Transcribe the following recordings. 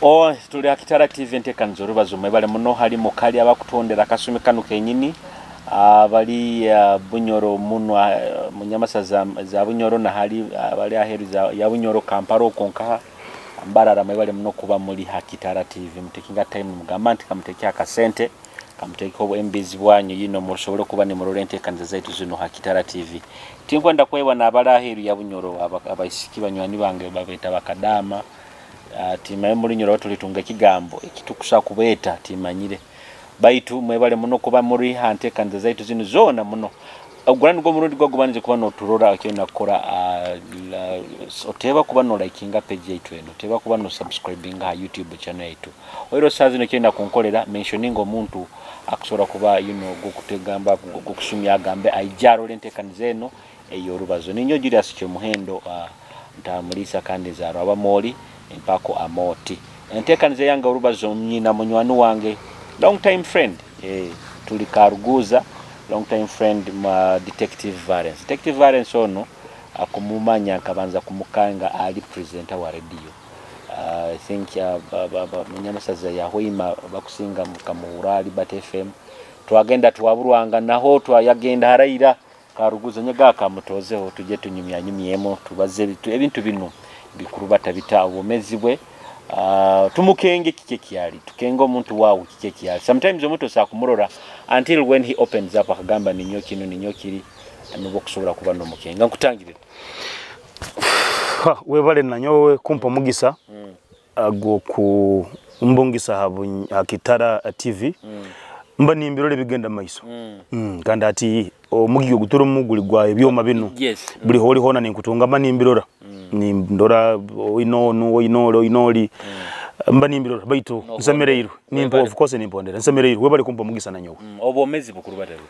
Oh, tuli Akitara TV, enteekaniza Orubazo. Mwebale muno hali mukali abakutondera akasumi kanu kenyini, abali Bunyoro muno, munyamasa za Bunyoro, na hali abali aheru ya Bunyoro, Kampala okwo nkaha Mbarara. Mwebale muno kuba muli Hakitara TV. Mutekinga time, mugamba nti kamuteke akasente, kamuteeke obu MBs bwanyu yino, musobole okuba nimurora enteekaniza zaitu zino Hakitara TV. Tinkwenda kwebwa n'abali aheeru ya Bunyoro, abaisiki banywani bange babeeta bakadaama. Timaye muri Nyoro tulitunga ekigambo ekitukusa kubeeta, timanyire, baitu mwebale muno kuba muri ha nteekaniza zaitu zino zoona muno. Ogura nigwo omurundi gwa gubanize kuba noturora, ekyolina kukora, oteeba kuba nolikinga page yaitu eno, oteeba kuba no subscribinga ha YouTube channel yaitu. Oiro saa zino ekyolina kunkolera, mentioninga omuntu akusobora kuba gukutegamba gukusumya, agambe aija arole enteekaniza eno ey'Orubazo. Ninyo Julius Kyomuhendo, ntamulisa kandi nzaarwa Abamoli empako Amoti. Enteekaniza yange Orubazo, nyina munywani wange, long time friend, tuli Karuguza, long time friend, ma Detective Valence. Detective Valence ono akumumanya nkabanza kumukanga ali presenter wa radio. I think munyamasaza ya Hoima bakusinga mukamuhura ali Bat FM. Twagenda twaburwanga naho, twayagenda haraira Karuguza, nyega kamutozeho tujye tunyumya nyumyemo, tubaze ebintu bino bikuru batabita obwomezi bwe. Tumukenge kike kyali, tukenge omuntu waawe kike kyali. Sometimes omuntu osobola kumurora until when he opens up akagamba ninyo kino, ninyo kiri, nubwo kusobola kuba n'omukenga. Nkutangire. Ha, webale nanyowe kumpa omugisa agw'okumbungisa ha Kitara TV. Mba nimbirora ebigenda mu maiso. Kandi ati omugigo guturimu guli gwa ebyoma binu. Buli holi hona ninkutunga, mba nimbirora, nindora oino oinoli oinoli, mba nimbirora, baitu No, nsemereirwe nimpo. Webale. Of course nimpondera, nsemereirwe. Webale kumpa omugisa nanyowe. Obwomezi bukuru batabi?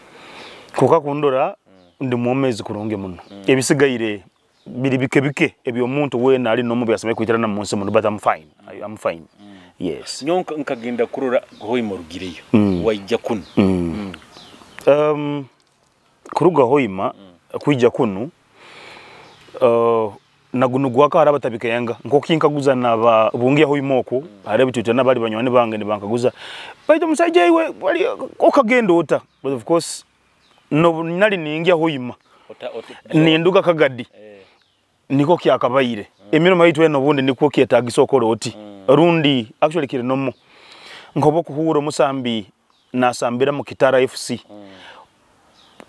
Kuka kundora ndi mwomezi kurungi muno. Ebisigaire biri bike bike ebyomuntu wena ali nomu byasome kwitirana mu nsi muno, but I'm fine. I'm fine, yes. Nyo nkagenda kurora Hoima orugireyo, waija kuno. Kuruga Hoima kwija kunu, naguno gwaka hari abatabikeyenga nkokinkaguza naba bungi Hoima oku hari ebitwita nabali banywani bange nibankaguza, baitu omusajja iwe wali okagenda ota? But of course no nali ningia Hoima ninduga Kagadi. Niko kyakabaire emirimo yaitu eno, obundi nikwo kyetagisa okola oti rundi actually kiri nomo nkoba okuhura omusambi nasambira mu Kitara FC,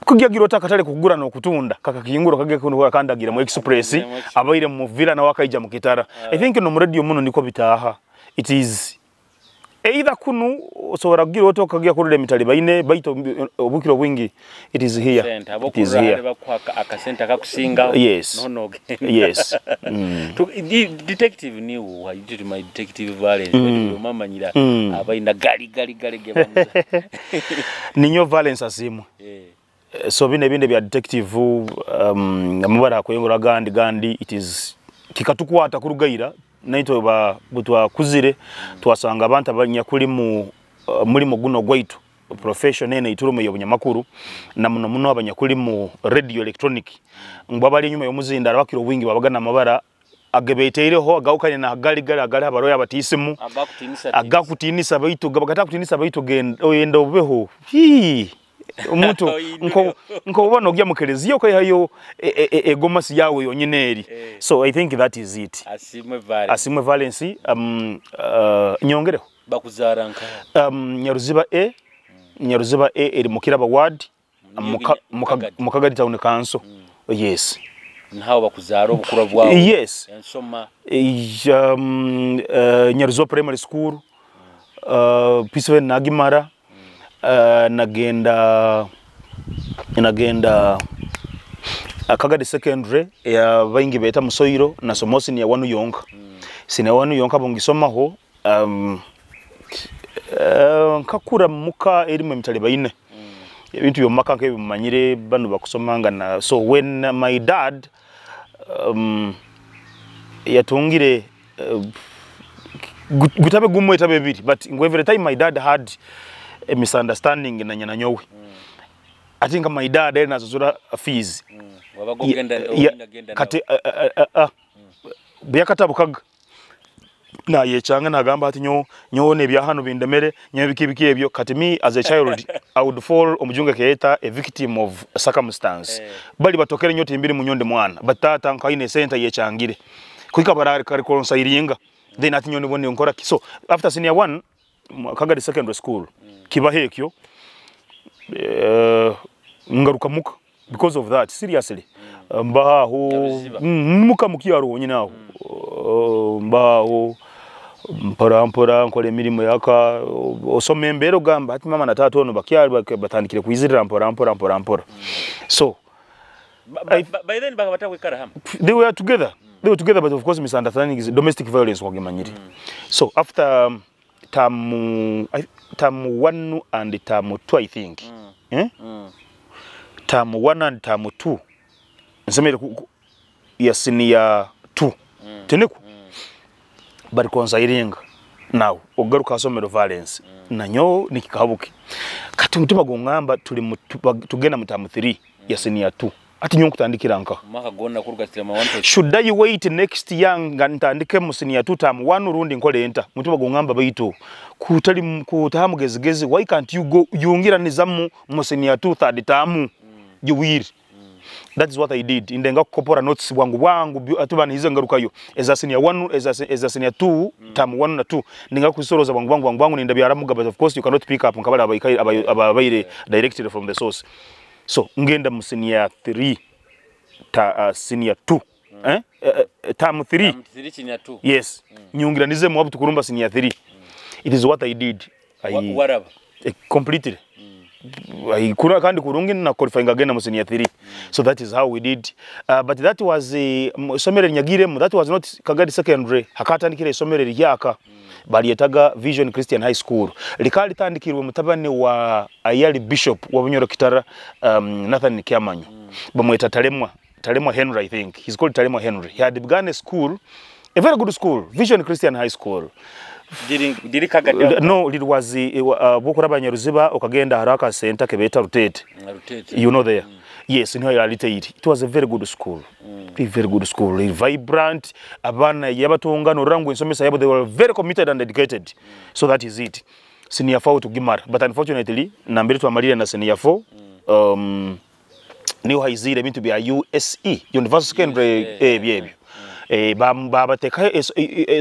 kugiagira ota akatale kugura n'okutunda kakakingura kage kuno kandagira mu Express. Mu Express. Abaire mu Villa nawe akaija mu Kitara. I think no mu radio muno niko bitaha. It is either kunu osobola kugira ota okagia kurora emitali baine, baitu obukiro bwingi it is here. Sente It is abokurora here. bakuha akasente akakusinga. Yes. No ogenda. Yes. Detective niwo wayitiri my Detective Valence, mm. Mamanyira abaina gali gali gali ge bamuza. Ninyo Valence Asimwe. So bino ebindi bya detective, amabara akwengura gandi gandi, it is kikatukwata kurugaira naitwe ba butwakuzire twasanga abantu abanyakuli mu mulimo guno gwaitu, profession ene iturumu y'obunyamakuru, na muno muno abanyakuli mu radio electronic, ngwa bali enyuma y'omuzindaro bakira obwingi babagana amabara agebeteireho agawukanye na gali gali agali abaroya abatisimu. Agakutinisa. Agakutinisa, baitu gabakatakutinisa, baitu genda oyenda obeho. Hii omuntu nko ubona ogya mu keleziya okayihayo egomasi yawe yonyine eri. So I think that is it. Asimwe Valence. Asimwe Valence. Nyongereho. Bakuzara nka? Nyaruziba A, Nyaruziba A eri Mukiraba ward, Mukagadi. Mukagadi Town Council, yes. Ntaho bakuzara obukura bwawe? Yes. Ensoma? Nyaruziba Primary School, P7 nagimara, nagenda Kagadi Secondary ya baingi beta Musoiro. Nasoma senior 1 yonka, senior 1 yonka bungisomaho. Nkakura muka erimu emitali baine ebintu byomumaka nk'ebimumanyire bano bakusomanga na. So when my dad yatungire, gutabe gumwe etabe ebiri, but ngo every time my dad had a misunderstanding na nyina nyowe, ati nga my dad ari nasasura fees. Wabaga ogenda ogenda genda? Kati byakatabukaga. Nayekyanga nagamba ati nyo nyowe nebyahano bindemere, nyowe biki biki ebyo. Kati me as a child, I would fall, omujunga keeta a victim of circumstance. Bali batokere nyo timbiri munyonde mwana, but tata nkaine senta yekyangire kuika bararikonsiringa, then ati nyo nibone nkora ki. So after senior 1 Kagadi Secondary School kibaho ekyo, ngaruka muka because of that, seriously. Mbaho Naruziba. Muka mukyaro wonyine aho. Mbaho mpora mpora nkola emirimu yaka, osoma embeera ogamba ati mama na taata ono bakyali batandikire kwizirira mpora mpora mpora mpora. So By then bakaba batakwikara hamwe. They were together. They were together, but of course misunderstanding is domestic violence wagimanyire. So after term 1 and term 2, I think. Eh? Term 1 and term 2. Nsemere ya senior 2. Teneku. Bari konsiringa. Now ogaruka asomero violence. Nanyo nikikabuki. Kati mutima gongamba tuli tugenda mu term 3 ya senior 2. Ati nyo nkutandikira nka. Mwaka gonna kuruka term 1 to Should I wait next year nga ntandike mu senior 2 term 1 rundi nkole enta? Mutima gongamba baitu kutali kutahamugezigezi, why can't you go yungira nizamu mu senior 2 third term juwiri? That is what I did. Indenga kukopora notes bwangu bwangu atuba nize ngarukayo eza senior 1, eza senior 2 term 1 na 2, ndinga kusoroza bwangu bwangu bwangu bwangu ninda byaramuga, but of course you cannot pick up nkabala ababaire directed from the source. So ngenda mu senior 3 ta senior 2, term 3. Term 3 senior 2. Yes. Nyungira nize mu tukurumba senior 3. It is what I did. I Waraba. Completed. I kura kandi kurungi na qualifying again mu senior 3. So that is how we did. But that was isomero nyagiremu, that was not Kagadi Secondary. Hakatandikira isomero ryaka. Baliyetaga Vision Christian High School. Likali tandikirwe mutabani wa Ayali Bishop wa Bunyoro Kitara, Nathan Kiamanyo. Bamweta Talemwa, Talemwa Henry, I think. He's called Talemwa Henry. He had begun a school, a very good school, Vision Christian High School. Diri Kagadi? No, it was bukuraba Nyaruziba okagenda haraka center kebeta Rutete. Rutete. You know there. Yes, niho yarite iri. It was a very good school. A very good school. A vibrant. Abana yabatunga no rangu ensomesa yabo, they were very committed and dedicated. So that is it. Senior 4 to Gimar. But unfortunately, nambere twamalire na senior 4. Niho haizire ebintu bya USE, Universal Secondary, ebyo. Babateka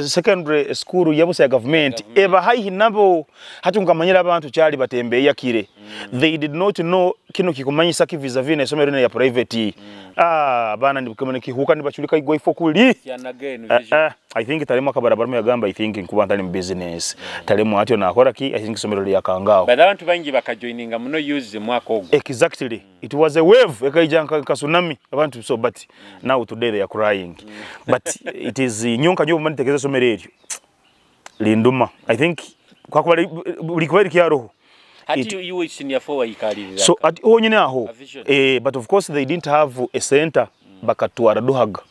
secondary school yabuse ya government eba haihi nabo. Hati nkamanyira abantu kyali batembeya kire. They did not know kino kikumanyisa ki vis-a-vis na isomero ya private. Bana ndikemene kihuka nibachulika igwa ifo kuli. Kyanagenu vision. I think talemu akabarabara mu yagamba, I think nkuba ntali mu business. Talemu atyo nakora ki, I think isomero lya kangao. But abantu bangi bakajoininga muno use mwaka ogwo. Exactly. It was a wave ekaija nka tsunami abantu, so but now today they are crying. But it is nyonka nyo manitekeza somero eryo. Linduma. I think kwakuba likuba likyaroho. Hati you senior 4 wayikalirira. So at onyine aho. A vision. But of course they didn't have a center, bakatwara Duhaga.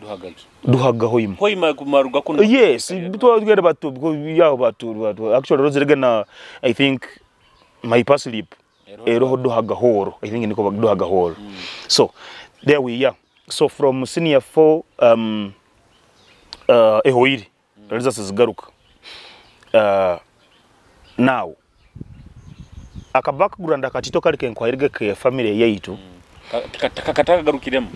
Duhaga ki? Duhaga Hoima. Hoima kumaruga kuno. Yes, twagenda batu yaho batu actually rozirega na I think my paslip eroho Duhaga horo. I think niko Duhaga horo. So there we are. So from senior 4 ehoiri results zigaruka. Now aka background akatito kali kenkwahirige ke family yaitu. Katagarukiremu.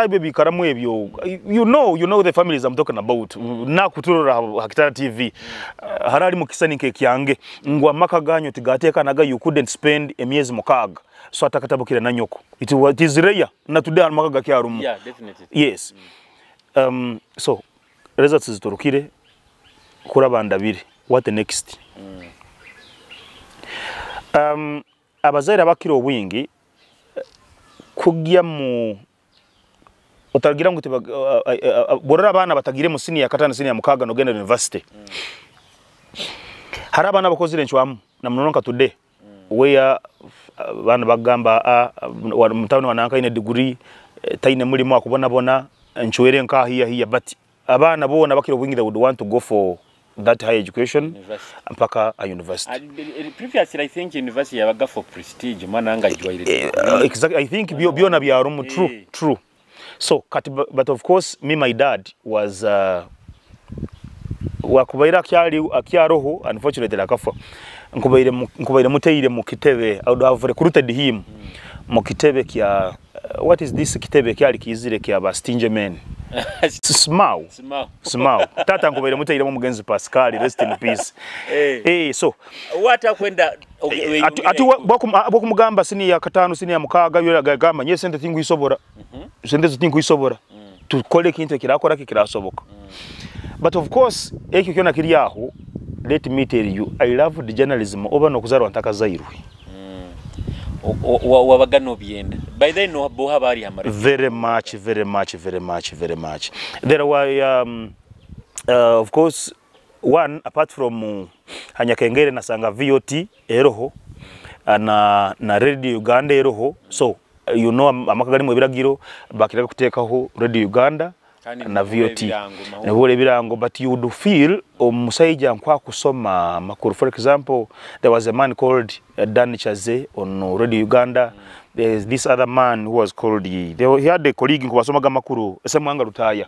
Baby karamu ebyo. You know the families I'm talking about. Nakuturora Hakitara TV. Harali mukisani ke kyange ngwa maka ganyo tigateka naga, you couldn't spend emyezi 6 so atakatabukira na nyoko. It is rare na today maka gakyarumu. Yeah, definitely. Yes. So results ziturukire kurabanda biri. What next? Abazaire abakira obwingi kujya mu otagira ngo borora abana batagire mu senior 5, senior 6 no genda university. Hari abana bakozire ncwamu na munonka today where abana bagamba mutabani wananka ine degree, taine mulimo akubona bona nchwere nka hiya hiya, but abana bona bakira obwingi they would want to go for that higher education. University. Mpaka a university. Previously I think university yabaga for prestige mwana nga jwaire. Exactly, I think byona byarumu true. True. So kati, but of course me, my dad was Wakubaire akyali akyaroho, unfortunately akafa. Nkubaire muteire mu kitebe. I would have recruited him mu kitebe kya what is this kitebe kyali kizire kya ba stingy men? Smau. Smau. Smau. Tata nkubaire muteiremu omugenzi Pascal, rest in peace. So watakwenda ati bwakumugamba sini ya 5, sini ya 6, yagamba nye sente tinkuisobora. Sente zo tinkuisobora. Tukole ekintu ekirakora kikirasoboka. But of course ekyo kyona kiri aho, let me tell you, I love the journalism oba nokuzarwa ntakazairwe. Wabaga nobyenda. By then no boha bari hamare. Very much, very much, very much, very much. There were of course one apart from Hanyakengere nasanga VOT eroho na Radio Uganda eroho. So you know amaka gari mu ebiragiro bakiraga kutekaho Radio Uganda na VOT nabule ebirango, but you would feel omusajja nkwa kusoma makuru. For example, there was a man called Dan Chaze on Radio Uganda. There's this other man who was called, he had a colleague nkubasomaga makuru Semwanga Lutaya.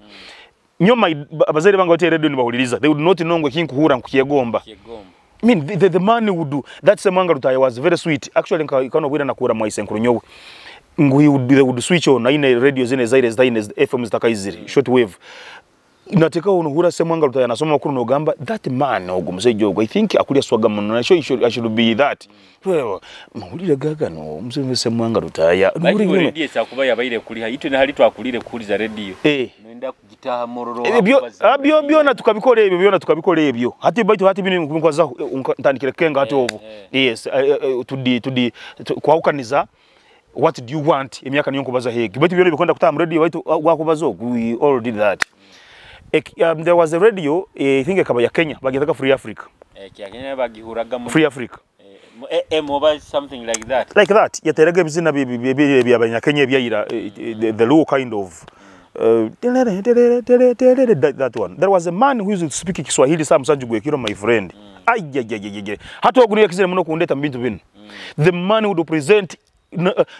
Nyoma abazere bange bate radio nibahuliriza, they would not know ngo kinkuhura nkukyegomba. I mean, the man would do that. Semwanga Lutaya was very sweet actually. Nkano bwira nakura mwaise nkurunyowe ngu they would switch on aine radio zine zaire zaine FM zitakaizire short wave nateka ono hura Semwanga Lutaya nasoma makuru nogamba that man ogo musajja ogo I think akulya swaga muno na show I should be that. Well, mahulire gaga no musajja Semwanga Lutaya nuri radio sakuba yabaire kuliha itwe na hali twakulire kuliza radio nenda kugitaha mororo ebyo byona tukabikora ebyo byona tukabikora ebyo hati baitu hati bino nkwaza ntandikire kenga hati obo. Yes, tudi kwahukaniza what do you want emyaka niyo nkubaza hegi baitu byona bikonda kutaha mu radio baitu wakubaza we all did that. There was a radio, I think ekaba ya Kenya bagitaga Free Africa. Kya Kenya bagihuraga mu Free Africa. Mobile something like that. Like that. Yaterega ebizina bya Abanyakenya ebyayira the low kind of that one. There was a man who used to speak Kiswahili sa musanju gwekiro my friend. Ayayayayay. Hata oguniya kizire muno kundeta mbintu bino. The man who would present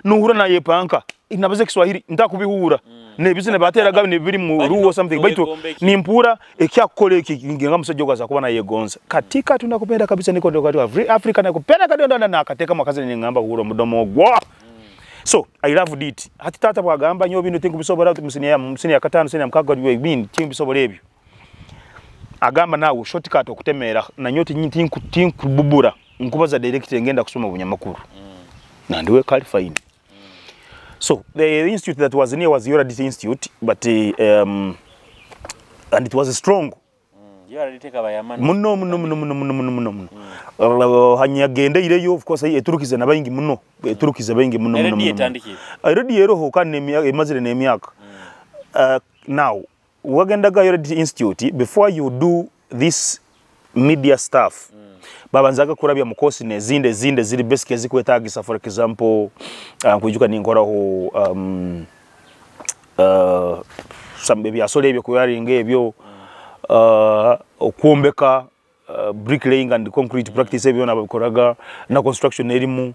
nuhura na yepanka inabaze Kiswahili ntakubihura. Nebizina bateraga nebiri mu ruwo something baitu nimpura ekyakole ngenga musajja ogaza kuba naye gonza katika tunakupenda kabisa niko ndo katika Afrika nakupenda kadondo na akateka makazi ningamba huro mudomo gwa. So I loved it. Hati tata bwagamba nyo bino tinkubisobora musini ya 5 sini ya 6 we bin tinkubisobora ebyo. Agamba nawe shortcut okutemera na nyo tinkububura nkubaza direct ngenda kusoma bunyamakuru. Na ndiwe qualifying. So the institute that was near was URDT Institute, but and it was strong. Muno muno muno muno muno muno muno. Hanyagende ireyo of course eturukize nabayingi muno, eturukize bayingi muno muno. Radio eroho kandi emazire n'emyaka. Now wagendaga URDT Institute before you do this media stuff. Babanzaga kurabya mukosi nezinde zinde ziri basic ezikwetagisa. For example, nkujuka ninkoraho some ebyasole ebyo kuyaringa ebyo okwombeka bricklaying and concrete practice ebyo nabikoraga na construction erimu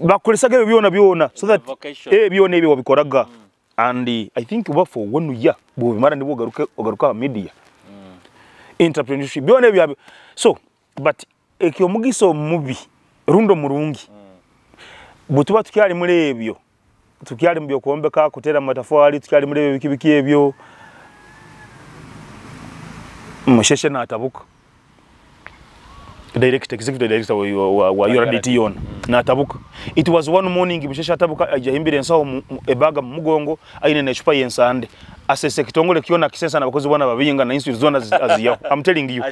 bakolesaga ebyo byona byona so that byona ebyo babikoraga. And I think about for 1 year bwobimara nibwo ogaruka media entrepreneurship byona ebyo. So but ekyo mugiso mubi rundo murungi butuba tukyali muri ebyo tukyali mu byokuombeka kutera matafari tukyali muri ebyo biki ebyo musheshe natabuka direct executive director wa URDT yona natabuka. It was one morning musheshe atabuka ajahimbira ensaho ebaga mu mugongo aine nechupa yensande asese kitongole kyona kisesa nabakozi bona babinga na institute zona aziyaho. I'm telling you.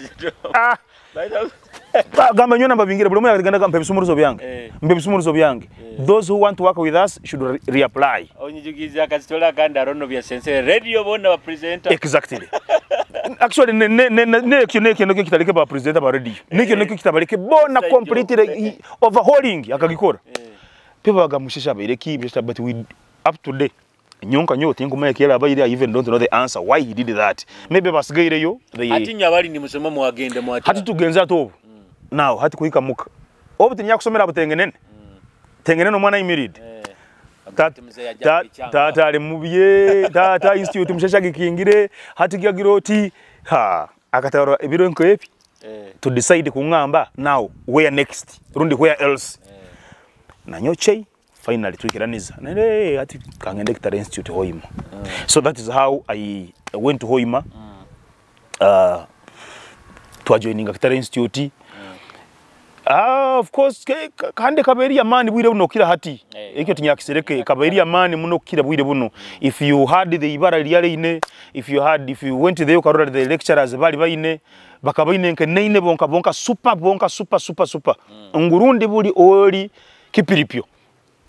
Gamba nyona babingira buli omwe agenda mpe ebisumuruzo byange. Mpe ebisumuruzo byange. Those who want to work with us should reapply. Onyijugiza akazitola kandi arono bya sense radio bona ba presenter. Exactly. Actually ne kyo ne kitaleke ba presenter ba radio. Ne kyo ne kitabaleke bona completely overhauling akagikora. People bagamushesha baireki but we up to date. Nyonka nyo tinkumanya kera abaire I even don't know the answer why he did that. Maybe basigaireyo they ati nyabali ni musoma mwagende mwati. Hati tugenza tobu. Now hati kuhika muka. Obu tinya kusomera butengenene. Tengenene omwana imirid. Tata ali mubye, tata institute mushesha gikingire, hati gagiroti. Ha, Akatwara ebiro nkebi to decide kungamba now where next, rundi where else. Nanyochei finally twikiraniza nere ati kangende Kitara Institute Hoima. So that is how I went to Hoima. Twajoininga Kitara Institute. Of course kandi kaberi amani bwire buno kira hati. Ekyo tinyakisereke kaberi amani muno kira bwire buno. If you had the ibara lyale ine, if you went there ukarora the lecturers bali baine bakabaine nke neine bonka bonka super bonka super super super. Ngurundi buli oli kipiripyo.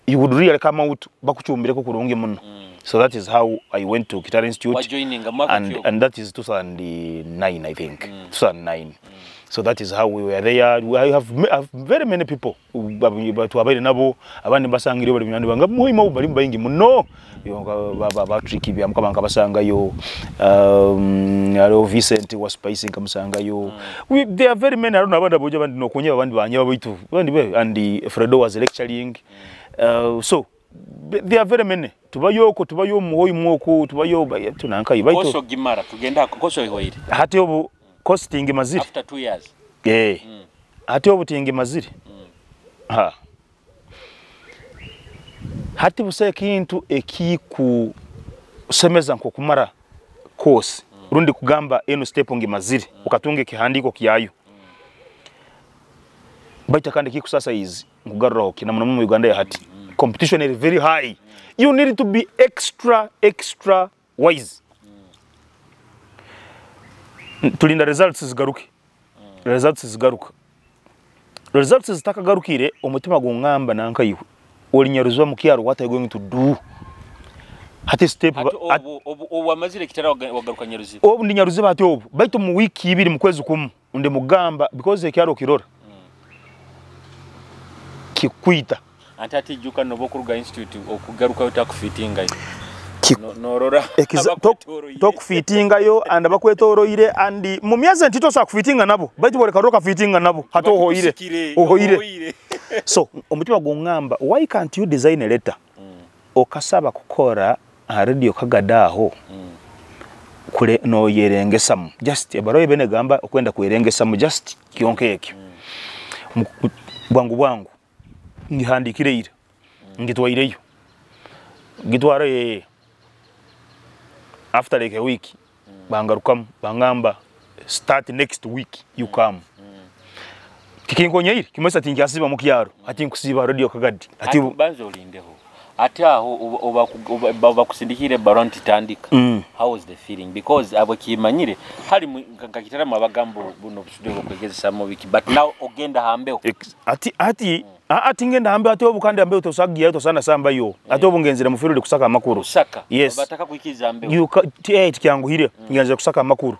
You would really come out bakuchumbireko kurungi muno. So that is how I went to Kitara Institute. And that is 2009, I think. 2009. So that is how we were there. I have very many people tuwabaire nabo abandi basangire bali myandi banga muhima bali bayingi muno ba tricky bya mukama nkabasangayo, alo Vincent wa Spice nkamusangayo. There are very many. I don't know abandi boja abandi nokunya abandi banya baitu abandi be and Fredo was lecturing. So there are very many. Tubayo ko tubayo muhoyi mwoko tubayo tunanka ibaitu koso gimara tugenda koso ihoire hati obu costing maziri after 2 years. Hati obu tingi maziri. Ha hati busa kintu ekiku semeza nko kumara course rundi kugamba eno step ngi maziri ukatunge kihandiko kiyayo baita kandi kikusasa izi nkugaruraho kina muno mu Uganda ya hati. Competition is very high. You need to be extra extra wise. Tulinda results zigaruke. Results zigaruka. Results zitakagarukire omutima gungamba nanka iwe. Olinyaruzwa mu kyaro, what are you going to do? Hati step obu amazire Kitara wagaruka Nyaruziba. Obu ndi Nyaruziba hati obu. Baitu mu wiki ibiri mu kwezi kumu ndi mugamba because ekyaro kirora. Kikwita. Ante ati juka nobokuruga institute okugaruka utakufitinga. Norora tokufitinga yo and abakwetoroire and mu myezi ntito sa kufitinga nabo baitu bole karoka fitinga nabo hato ohoire ohoire. So omutima gungamba why can't you design a letter okasaba kukora a radio kagadaho kule no yerengesamu just ebaro ebene gamba okwenda kuyerengesamu just kyonke ekyo bwangu bwangu ngihandikire ira ngitwaireyo ngitware after like a week bangarukamu bangamba start next week you come. Kikinkonyaire kimesa tinkyasiba mu kyaro ati nkusiba radio Kagadi ati banzo olindeho ati aho oba kusindikire baron titandika. How was the feeling because abo kimanyire hali nka Kitara abagambo buno busude kwegezesa mu wiki but now ogenda hambeho ati ati ati ngenda hambe ati obu kandi hambe tosagiya tosana samba yo ati obu ngenzira mufiruli kusaka amakuru kusaka. Yes. Bataka kuikiza hambeho you tikyanguhire ngenzira kusaka amakuru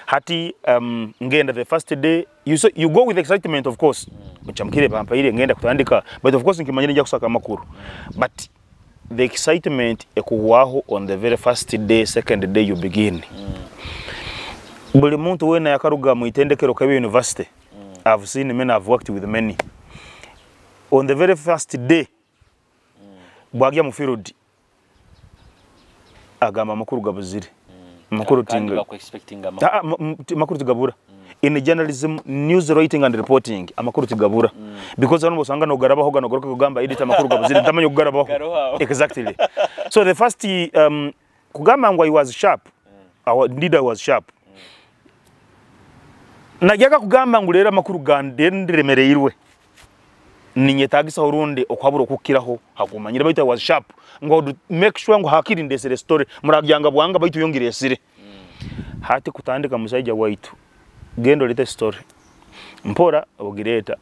hati ngenda the first day you so, you go with excitement of course nchamkire bampaire ngenda kutandika but of course nkimanyire nja kusaka amakuru but the excitement ekuwaho on the very first day, second day you begin. Buli muntu wena yakaruga mu itendekero kabe university. I've seen many, I've worked with many. On the very first day bwagya mu field agamba amakuru gabuzire. Makuru tinga makuru tigabura. In journalism, news writing and reporting amakuru tigabura. Because ano bosanga no garabaho gano goroka kugamba editor amakuru gabuzire ntamanyo kugarabaho. Exactly. So the first kugamba ngo I was sharp. Our leader was sharp. Najyaga kugamba ngo rero amakuru gandenderemereirwe. Ninyetagisa urundi okwabura okukiraho hakumanyira baitu I was sharp ngo make sure ngo hakiri ndesere story muragyanga bwanga baitu yongiresire. Hati kutandika musaija waitu gendo lete story mpora ogireta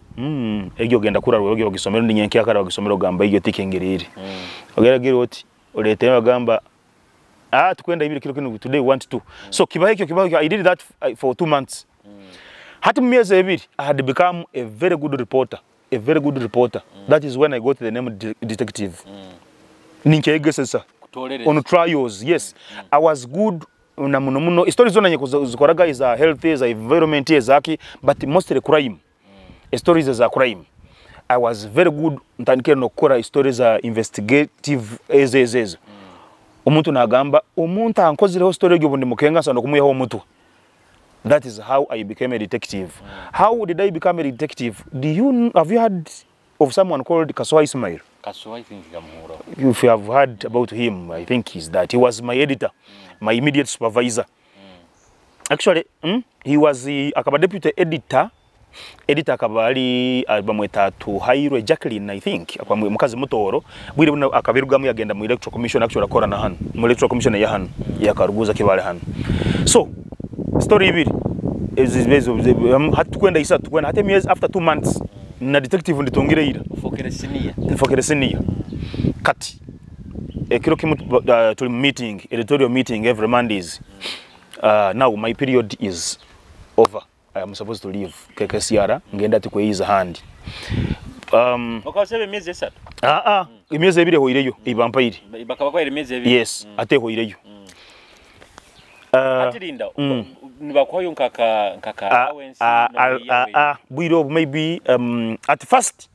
egyo genda kura rwegyo ogisomero ndi nyenki akara ogisomero gamba iyo tikengirire ogeragira oti olete bagamba tukwenda ibiri kilo kino today we want to. So kibaho ekyo kibaho I did that for 2 months. Hati mu myezi ebiri I had become a very good reporter. A very good reporter. That is when I got the name detective. Ninkegesesa on trials. Yes. I was good na muno muno stories zona nyeko is a health is a environment is aki but mostly crime. Stories za crime. I was very good ntandikire no kukora stories za investigative ezezez. Omuntu nagamba omuntu ankozireho story egyo bundi mukenga sano kumuyaho omutwe. That is how I became a detective. How did I become a detective? Do you have you heard of someone called Kasoa Ismail? Kasoa, I think Gamuhuro. If you have heard about him, I think he's that. He was my editor, my immediate supervisor. Actually, he was the akaba deputy editor. Editor akaba ali bamweta Tuhairwe Jacqueline, I think, akaba mukazi mutoro. Bwire buno akabirugamu yagenda mu Electoral Commission, actually akora na hano. Mu Electoral Commission ya hano, yakaruguza kibale hano. So, story ibiri. Hatu kwenda isatu kwenda hata emyezi after 2 months na detective nditongire ira. Ufokere senior. Nfokere senior. Kati ekiro kimu tuli meeting, editorial meeting every Mondays. Now my period is over. I am supposed to leave KKCR ngenda tikweyiza handi. Okasebe emyezi esatu. Emyezi ebiri hoireyo ibampaire. Bakaba kwa emyezi ebiri. Yes, ate hoireyo. Atirinda nibakwayo nkaka allowance bwiro maybe at first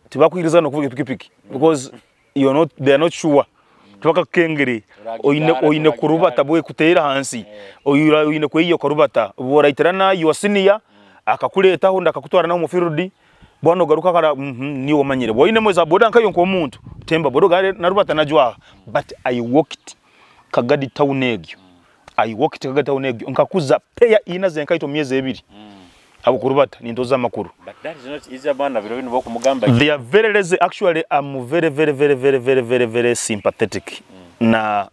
tibakwiriza no kuvuga pikipiki because you're not, they are not sure. Tubakakengere oine kurubata bwe kutera hansi oine kweyo kurubata boraiterana your senior akakuletaho ndakakutwara naho mu field bwana garuka kara ni wamanyire boine mweza boda nkayo nko omuntu temba bodo narubata najwa. But I walked Kagadi town egyo. I walked Kagadi town egyo nkakuza peya ina zenkaito myezi ebiri abo kurubata nintoza makuru. But that is not easy bana biro bino bokumugamba. They are very lazy actually. I'm very very very very very very very sympathetic na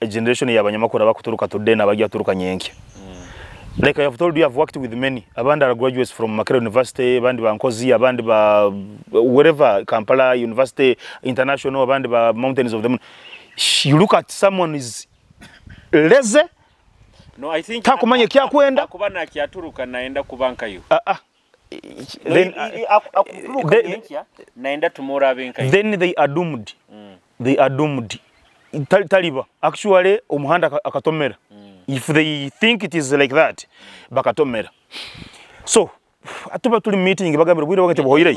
generation ya abanyamakuru abakuturuka today nabajya turuka nyenke. Like I have told you, I've worked with many. Abandi are graduates from Makerere University, abandi ba Nkozi, abandi ba wherever, Kampala University International, abandi ba Mountains of the Moon. You look at someone is lazy. No, I think takumanye kya kwenda akubana kyaturuka naenda kubanka yo. Then naenda tomorrow abenka. Then they are doomed. They are doomed. Taliba actually omuhanda akatomera. If they think it is like that, bakatomera. So atuba tuli meeting bagambira bwire bagate bohoire.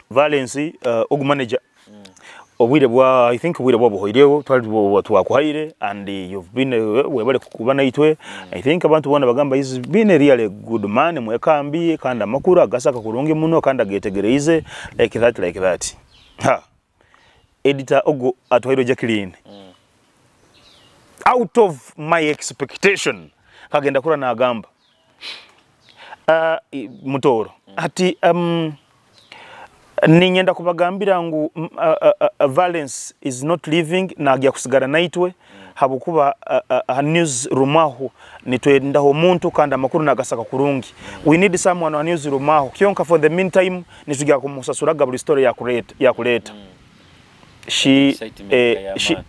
Valence og manager obwire bwa I think obwire bwa buhoireho twali twakuhaire and you've been webale kubana itwe. I think abantu bona bagamba he's been a really good man mwekambi kandi amakuru agasaka kurungi muno kandi agetegereize like that like that. Ha. Editor ogo Atuhairwe Jacqueline. Out of my expectation kagenda kura na agamba mutoro ati ninyenda kubagambira ngu Valence is not leaving najya kusigara naitwe habukuba news rumaho nitwendaho omuntu kandi amakuru nagasaka kurungi. We need someone on news rumaho kyonka for the meantime nitujya kumusasuraga buli story ya kuleta. She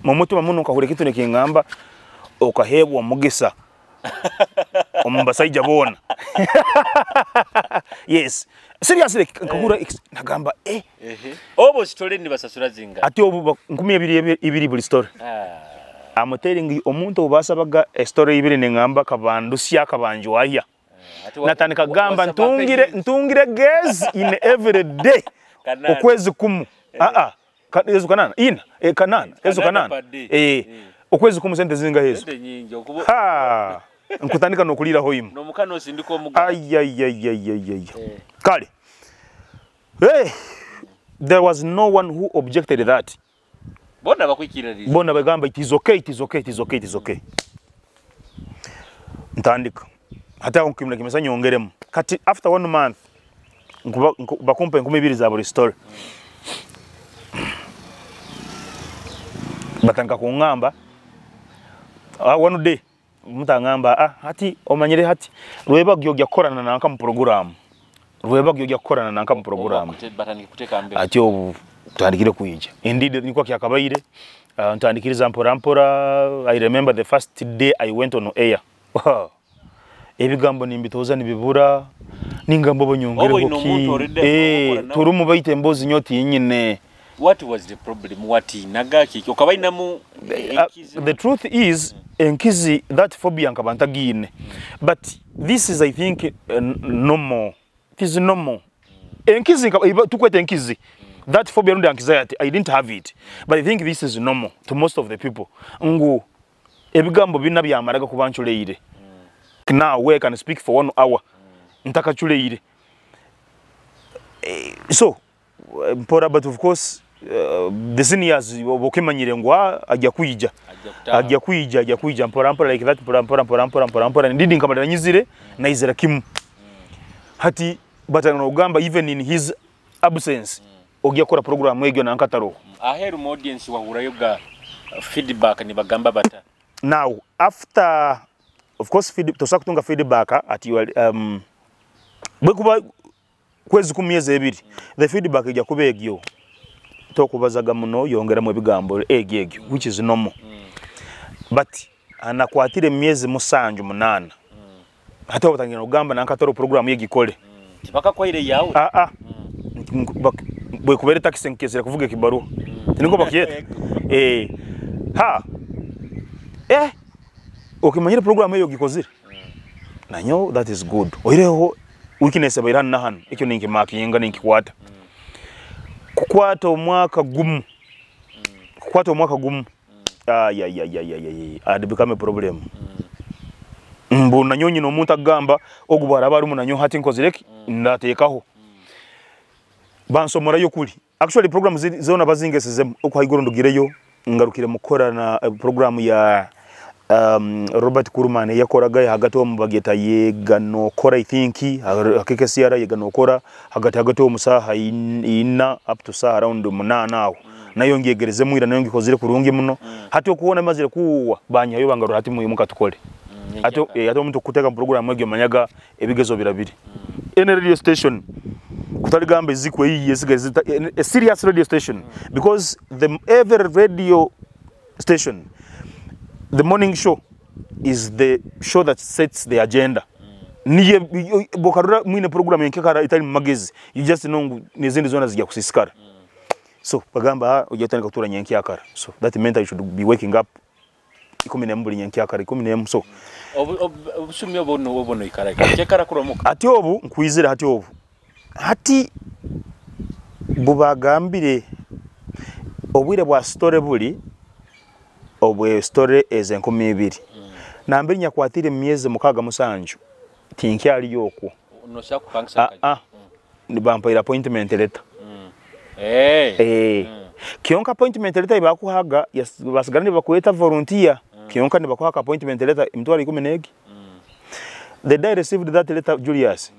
mumutima muno nkahura kitu nikingamba okahebwa mugisa ombasaija bona. Yes, seriously nkahura nagamba obo story ni basasura zinga ati obo 20 buli story. I'm telling you omuntu obasabaga a story ibiri nengamba kabandusya kabanjwaya natandika gamba ntungire gas in every day okwezi kumu ezo kanana ina kanana ezo kanana okwezi kumu sente zinga hezo sente nyingi okubo ha nkutandika nokulira hoyimu no mukano sindiko omuga ay kale there was no one who objected that. Bona bakwikiririza bona bagamba it is okay it is okay it is okay it is okay. Ntandika hata nkimna kimesa nyongeremu kati after 1 month bakumpa 20 za buli story. Batanga kungamba one day mutangamba hati omanyire hati rweba gyogya korana nanka mu program rweba gyogya korana nanka mu program ati obu tandikire kuija. Indeed niko kyakabaire ntandikiriza mpora mpora. I remember the first day I went on air. Wow. Ebigambo nimbitoza nibibura ningambo bonyongereho ki turumu baite embozi nyoti nyine. What was the problem? What nagaki okabainamu the truth is enkizi that phobia nkabantagine. But this is I think normal. It is normal. Enkizi tukwete enkizi. That phobia rundi anxiety I didn't have it. But I think this is normal to most of the people. Ngu Ebigambo bina byamaraga kuba nculeire. Now where I can speak for 1 hour ntakaculeire. So mpora, but of course the seniors bokimanyire ngu ajja kwija, ajja kwija, ajja kwija mpora mpora like that, mpora mpora mpora mpora mpora mpora ndidi nkamalira nyizire naizira kimu. Hati batanga ogamba even in his absence ogya kora program egyo nankataro. Aheru mu audience wahurayo ga feedback ni bagamba bata. Now after of course tosa kutunga feedback at your bwekuba kwezi kumyezi ebiri the feedback ejja kuba egyo tokubazaga muno yongeramu ebigambo egyo egyo which is normal. But anakwatire myezi 7 8 hata obatangira ogamba nankataro program yegikole. Tibaka kwaire yawe. Bwekubere taxi nkezera kuvuga ekibaruwa. Tiniko bakyeta. Ha. Okimanyire program eyo gikozire. Nanyo that is good. Oireho weakness abairana na hano ekyo ninki makinga ninki kwata. Kukwata omwaka gumu. Kukwata omwaka gumu. Ya. Had become a problem. Mbu nanyonyi no muntu agamba ogubara abari munanyo hati nkozireki ndatekaho. Bansomora yo kuli. Actually program zona bazingesezemu okuhaigoro ndugireyo ngarukire mukora na program ya Robert Kurman yakoraga hagati omu bageta yega no kora I think hakike CR yega no kora hagati hagati omu saha ina up to saha around 8 aho. Nayo ngiyegereze mwira nayo ngikozire kurungi muno. Hati okuona mazire kuwa banyayo bangarura hati muyimuka tukole. Ati ati omuntu kuteka program egyo manyaga ebigezo birabiri. Any radio station kutaligambe zikwe iyi yesiga a serious radio station because the every radio station the morning show is the show that sets the agenda. Niye bokarura mwine program yenkekara itali magezi you just know nezindi zona zijya kusisikara. So bagamba ujya kutura nyenkyakara. So that meant I should be waking up 11 buli nyenkyakara 11. So obusumyo bono obono ikara kyekara kuromuka ati obu nkwizira hati obu hati bubagambire obwire bwa story buli obwe story eze 2000. Nambere nyakwatire myezi 6 tinkyali yokwo no sakupangisa nibampaira appointment letter. Kionka appointment letter ibakuhaga basigara nibakweta volunteer. Kionka nibakuha appointment letter emitwaro 11. The day I received that letter Julius.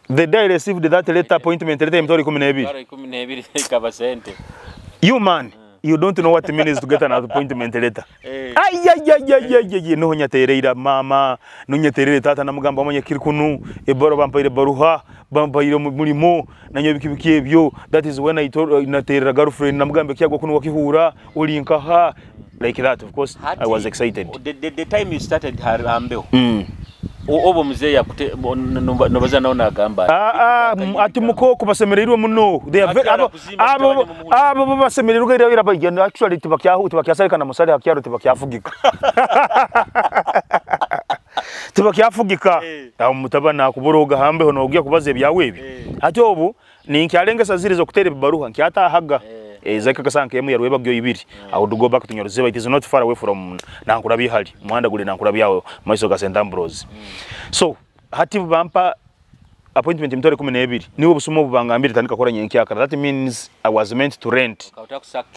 The day I received that letter appointment letter emitwaro 12. 12 ikaba sente. You man, you don't know what it means to get an appointment letter. Ay no nyatereira mama, no nyaterere tata namugamba amanye kiri kunu, ebaro bampaire baruha, bampaire mulimo, nanyo biki ebyo. That is when I told naterera girlfriend namugamba kyagwa kunu wakihura, uli nkaha like that. Of course I was excited. The time you started Harambeo. Obo mzee yakute nobaza naona agamba. Ati mukoko basemererwe muno. They are very abo basemererwe ira ira actually tibakyahu tibakyasarika na musale hakyaro tibakyafugika. Tibakyafugika. Aho mutabana kuboroga hambeho nogya kubaza ebyawe ebi. Ati obu ninkyalengesa ziri zo kutere baruha nkyatahaga. Zaka kasanke emu yarweba gyo ibiri. I would go back to Nyorozeba. It is not far away from Nankurabi hali. Muhanda gule Nankurabi yawo maiso ga St. Ambrose. So hati bampa appointment emitwaro 12 niwe busumo bubangambire tandika kora nyenkyakara. That means I was meant to rent.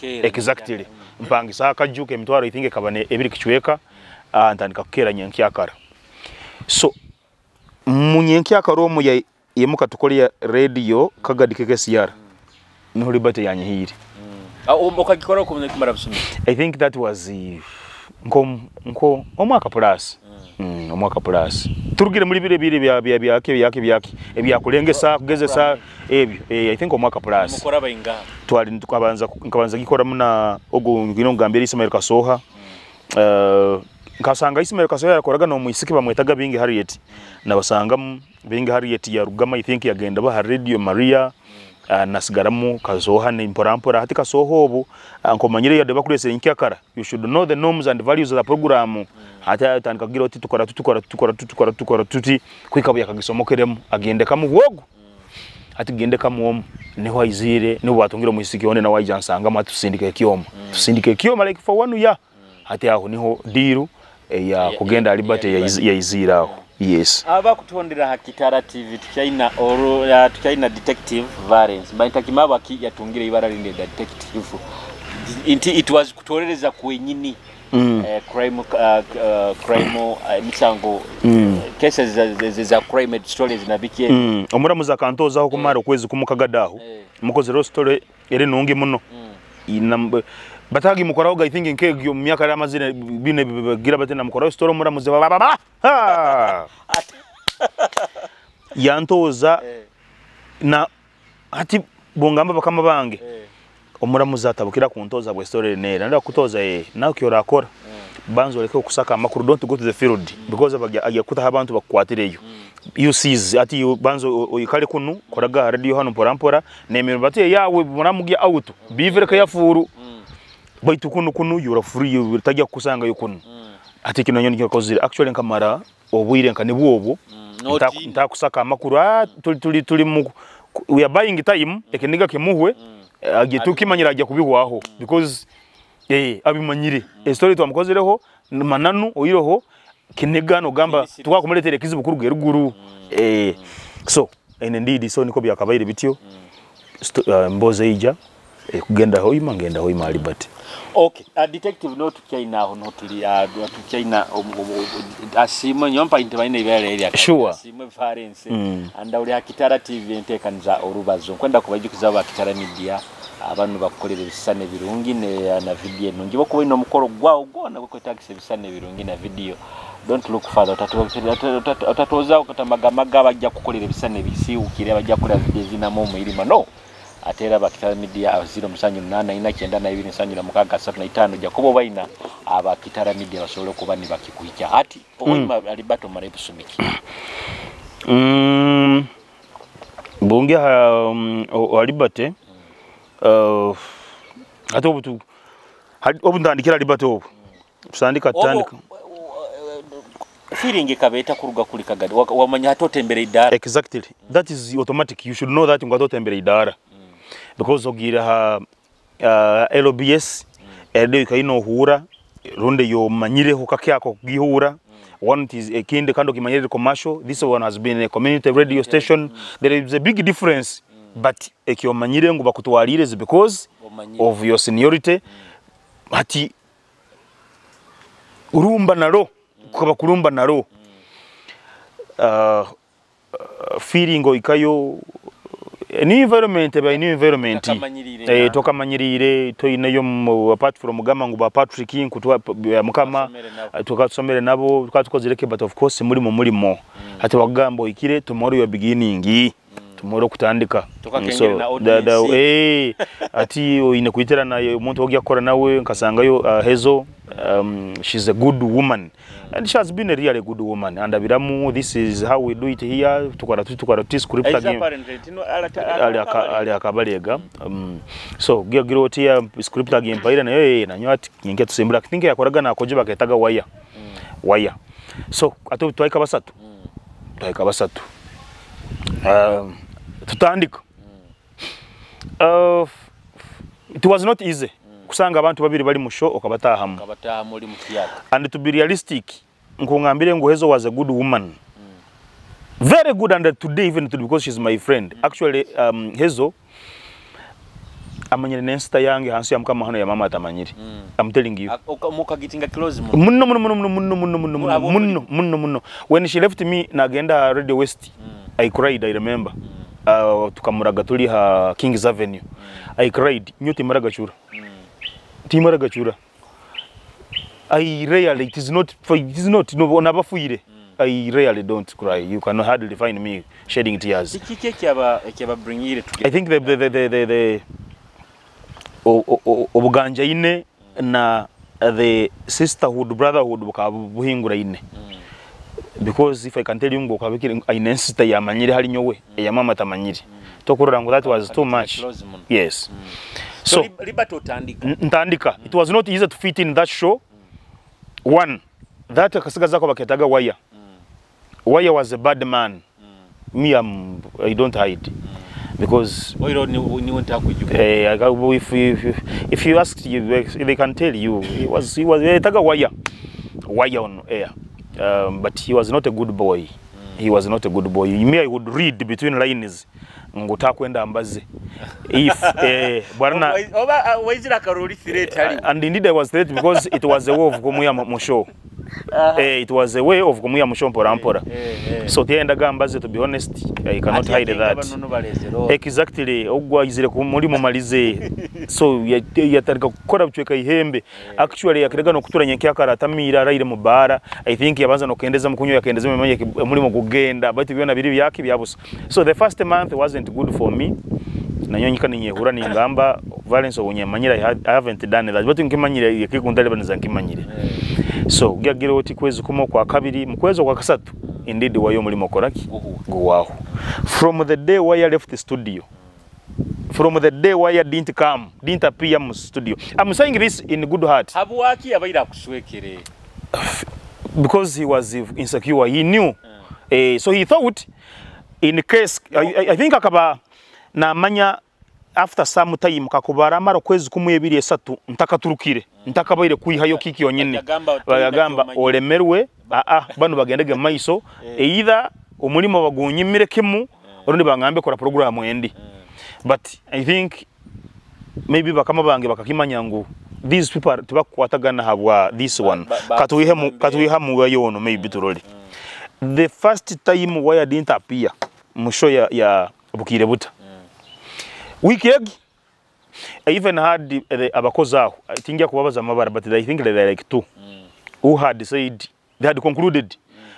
Exactly. Mpangisa akajuke emitwaro I think ekabane ebiri kichweka ntandika kukera nyenkyakara. So munyenkyakara omu ya yemuka tukole radio kagadi KKCR. Niho Liberty yanyihire. Okagikora kumara busumi. I think that was nko omwaka plus. Omwaka plus. Turugire muri bire bire bya bya byake byake byake ebyakulengesa kugezesa ebyo. I think omwaka plus. Mukora bayinga. Twali tukabanza nkabanza gikora muna ogo ngino ngambira Ismail Kasoha. Nkasanga Ismail Kasoha yakoraga no muisiki bamwetaga Bingi Harriet. Nabasanga Bingi Harriet ya Rugama I think yagenda ba Radio Maria. Nasigaramu Kasoha ni mpora mpora hati Kasoha obu nkomanyire yade bakurese nkyakara. You should know the norms and values of the program. Hati atandika kugira oti tukora tukora tukora tukora tukora tuti kwikabuya kagisomokeremu agende kamuwogo. Ati gende kamuomu niho aizire niho batungira muisiki one na waija nsanga matusindike ekyoma. Tusindike ekyoma like for 1 year. Hati aho niho deal eya kugenda Liberty yaizira aho. Yes. Abakutondera ha Kitara TV, tukyaina oro tukyaina Detective Valence. Baita kimaba ki yatungire ibara linde detective inti it was kutorereza kwenyini crime, crime, misango, cases za crime stories na biki. Omuramuzi akantozaho kumara okwezi kumukagadaho. Mukozero story eri nungi muno. Batagi mukoraho, I think nkegyo mu myaka y'amazina bine bagira bate namukoraho story, omuramuzi baba ha yantoza na ati bongamba bakama bange. Omuramuzi atabukira kuntoza bwe story nera nda kutoza nawe kyorakora banzo oleke okusaka amakuru, don't go to the field because ajya kutaha abantu bakukwatireyo. You sees ati banzo oikale kunu koraga radio hano mpora mpora nemero bati yawe muramugya out bivere yafuru baitu kunu kunu you are free, utajya kusanga yo kunu. Ati kino nyoni kyakozire actually nkamara obwire nka nibwo ntakusaka amakuru, tuli tuli tuli mu we are buying time, ekiniga kimuhwe agiye tukimanyira ajya kubihwaho because abimanyire story twamukozereho mananu oyiroho kiniga no gamba twakumuletera ekizibu kuruga eruguru. So and indeed, so niko byakabaire bityo. Mboze ija kugenda Hoima, ngenda Hoima Liberty. Okay, detective, no tukyaina aho no tuli tukyaina asimo nyompa inti baine ibere eri. Asimwe Valence. Anda uli Akitara TV, entekaniza orubazo nkwenda kubajukiza aba Kitara Media, abantu bakukolera ebisane birungi ne na video nungi bokuba ino omukolo gwawo gwona gukwetagisa ebisane birungi na video. Don't look further, otatoza okatamagamaga bajja kukolera ebisane bisiwukire, bajja kukolera video zinamu omuyirima no. Ate era Bakitara Media 078 92 76 35 Jacobo baina Abakitara Media basobole okuba ne bakikuhikya ati oyima Alibato mara ebusumiki. Bunge ha Liberty, ate obu obu ntandikira Liberty, obu tusandika tutandika. Feeling ekabeeta kuruga kuli kagadi wamanya hati otembera idara. Exactly, that is automatic. You should know that ngo otembera idara because ogira ha LBS radio ikaino ohura runde yomanyireho kakyako kugihura. One, it is ekindi kandi okimanyire commercial. This one has been a community radio station. There is a big difference, but ekyomanyire ngu bakutwalire is because omanyire of your seniority. Ati urumba naro kukaba kurumba naro feeling oikayo ni environment eba ni environment. Tokamanyirire. Tokamanyirire toineyo apart from gamba ngu ba Patrick nkutwa ya mukama. Twasomere nabo. Tukatusomere nabo tukatukozereke, but of course mulimo mulimo ati wagamba oikire tomorrow you are beginning, tomorrow kutandika. Tukakengere na audience. Ati oine kuitera naye omuntu ogya kukora nawe nkasangayo Hezo, she's a good woman and she has been a really good woman and abiramu this is how we do it here, tukora tuti tukora tuti script Is again. Apparently tino Ali akabalega, so gira oti ya script agimpaira nayo nanyo ati nyinge tusimbula. I think yakoraga nakoje baketaga waya waya, so ate twaika basatu, twaika basatu, tutandika. It was not easy kusanga abantu babiri bali mu show okabatahamu. Kabataha muri mu theater. And to be realistic, nkungambire ngu Hezo was a good woman, very good, and today, even today, because she's my friend actually, Hezo amanyire nensita yange hansi ya mukama hano ya mama atamanyire. I'm telling you. Mukagitinga close muno. Muno muno muno muno muno muno muno muno. Abo Muno muno muno. When she left me nagenda Radio West, I cried. I remember tukamuraga tuli ha Kings Avenue. I cried nyo timaraga chura timaraga chura. I rarely, it is not, it is not, no nabafuire. I rarely don't cry. You can hardly find me shedding tears. Kiki ekyaba ekyababringire I together? Think the obuganja ine na the sisterhood, brotherhood bukaba buhingura ine because if I can tell you ngo kabikire aine sister yamanyire hali nyowe eya mama tamanyire tokurora ngo that was too much. Close muno. Yes. So, So Liberty otandika. Ntandika, it was not easy to fit in that show. One that akasigaza ko baketaga Waya. Waya was a bad man. Me, I don't hide. Because Oiro niwe ntakwijuka. If you ask you, they can tell you he was yetaga wire wire on air, but he was not a good boy. He was not a good boy. Me, I would read between lines ngu takwenda mbaze if bwana. Oba waizira akaroli threat ali. And indeed I was threat because it was a way of kumuya mu show. It was a way of kumuya mu show mpora mpora. So tiyendaga mbaze, to be honest, I cannot hide that. Exactly, ogwa izire ku mulimu malize, so yatandika kukora bucweka ihembe. Actually yakirega no kuturanya nkyakara atamira araire mu bara. I think yabanza no kendeza mukunywa, yakendeza mumanye mulimu gugenda, but byona biri byaki byabusa. So the first month wasn't good for me. Nanyo nyika ninyehura ningamba violence obunyamanyira. I haven't done that, but nkimanyire yakikundalebaniza nkimanyire. So gyagira oti kwezi kumo kwa kabiri, mu kwezi kwa kasatu indeed wayo mulimo koraki guwaho. From the day why left the studio, from the day why didn't come, didn't appear mu studio, I'm saying this in good heart. Habwaki abaira akuswekere? Because he was insecure. He knew. So he thought in case I think akaba namanya after some time kakubara amara kwezi kumwe ebiri esatu ntakaturukire ntakabaire kuihayo kiki yonyene. Bagamba olemerwe a bano bagendege maiso, either omulimo bagunyimire kimu orundi bangambe kora program endi. But I think maybe bakama bange bakakimanya ngu these people tibakwatagana habwa this one, katuihe mu yono maybe turole. The first time why I didn't appear mu show ya Bukire Buta wiki egi, I even had the abakozi aho tingia kubabaza amabara, but I think they are like two who had said they had concluded,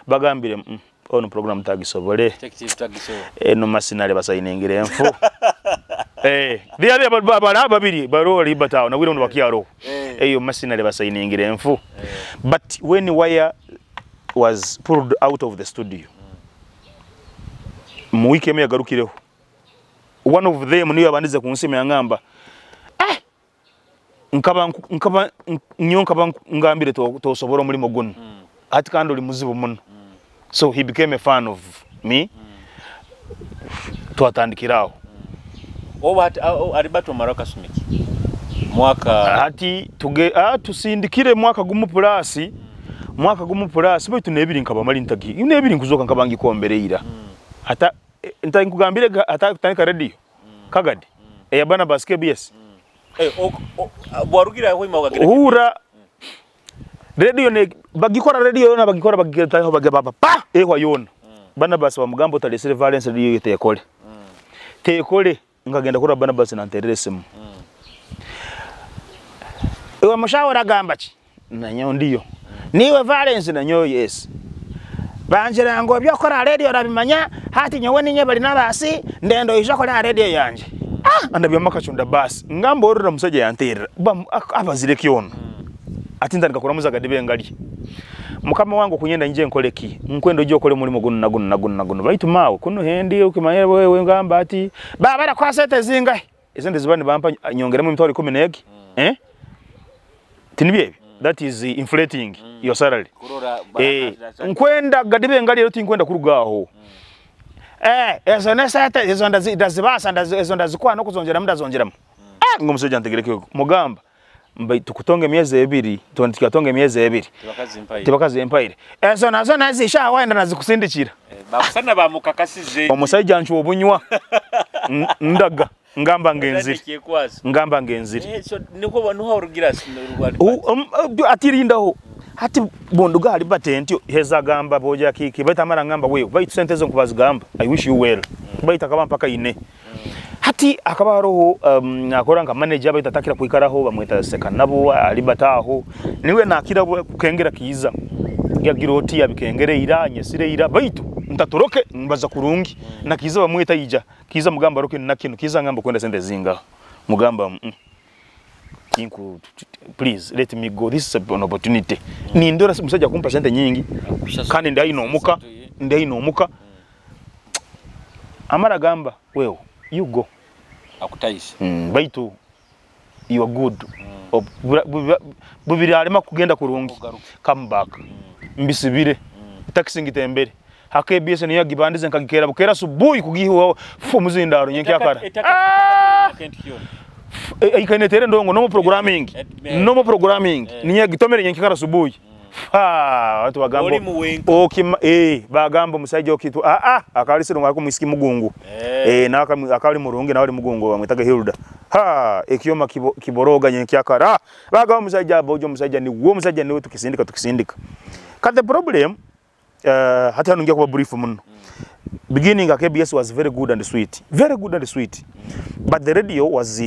bagambire ono program tagisobole, eno masinale basayinengere enfu. They are babara babiri baroli batawo na wiro bakyaro eyo masinale basayinengere enfu. But when wire was pulled out of the studio, mu wiki emu yagarukireho, one of them niyo abandize ku nsima yangamba nkaba nyo nkaba ngambire tosobora omulimo guno, ati kandi oli muzibu muno. So he became a fan of me. Twatandikiraho. Oba alibato maraka sumiki mwaka ati tuge tusindikire mwaka gumu plus mwaka gumu plus baitu nebiri nkaba mali ntagi nebiri nkuzoka nkaba ngikombereira ata nkugambire ata kutandika radio kagadi eya Barnabas KBS. Bwarugira aho imawagera uhura radio ne bagikora radio yona bagikora bagitaho bagaba pa ehwa yona. Barnabas bamugambo talesere Valence radio tekole tekole ngagenda kura Barnabas na nterere simu. Ewe mushawara gamba ki nanyo ndiyo niwe Valence nanyo yes banjira ngo byokora radio rabimanya hati nyowe ninye bali nabasi ndendo ijakora radio yanje. Andabya makachunda basi ngamba orora musajja yanterera abazire kyono ati ndandika kuramuza gadibe ngali mukama wangu kunyenda nje nkoleki nkwendo jo kole mulimo guno naguno naguno naguno baitu mawe kuno hendi ukimanya wewe ngamba ati baba bara kwa sente zingahe izende zibani bampa nyongeremo emitwaro 11 tinibye that is inflating your salary. Nkwenda gadibe ngali rero tinkwenda kurugaho. Ezo nesete ezo ndazibasa ezo ndazikwa no kuzongera mudazongeramo. Ngo musajja ntegereke mugamba mbai tukutonge miezi ebiri tukatonge miezi ebiri tibakazi empire ezo nazo nazisha wenda nazikusindikira bakusana bamukakasize omusajja nchu obunywa ndaga ngamba ngenziri ngamba ngenziri. So niko nuho rugira atirindaho hati bonduga ali batentyo heza gamba boja kiki baita mara ngamba wewe baitu sente zo nkubazigamba I wish you well baita akaba mpaka ine. Hati akaba haroho akora nka manager baita takira kuikaraho bamweta seka nabo ali bataho niwe nakira kukengera kiza yagira oti yabikengere ira nyesire ira baitu ntatoroke mbaza kurungi na kiza bamweta ija kiza mugamba roke na kino kiza ngamba kwenda sente zinga mugamba kinku please let me go, this is an opportunity. Ni ndora musajja kumpa sente nyingi kandi ndayinomuka ndayinomuka amara gamba wewe you go akutaisha baitu you are good. Bubiri alema kugenda kurungi come back mbisibire taxi ngitembere Ha KBS niyo gibandize nkagikera bukera subuhi kugihiwa fu muzindaro nyenkyakara. Ikanetere ndongo no programming. No programming. Niyo gitomere nyenkyakara subuhi. Watu bagamba okima bagamba musajja okitu akali sirunga ako mwisiki mugungu na akali murungi na ali mugungu bamwitaga Hilda ha ekyoma kiboroga nyenkyakara bagamba musajja abojo musajja ni wo musajja niwe tukisindika cut the problem. Hata nungia kuba brief muno. Beginning KBS was very good and sweet, very good and sweet, but the radio was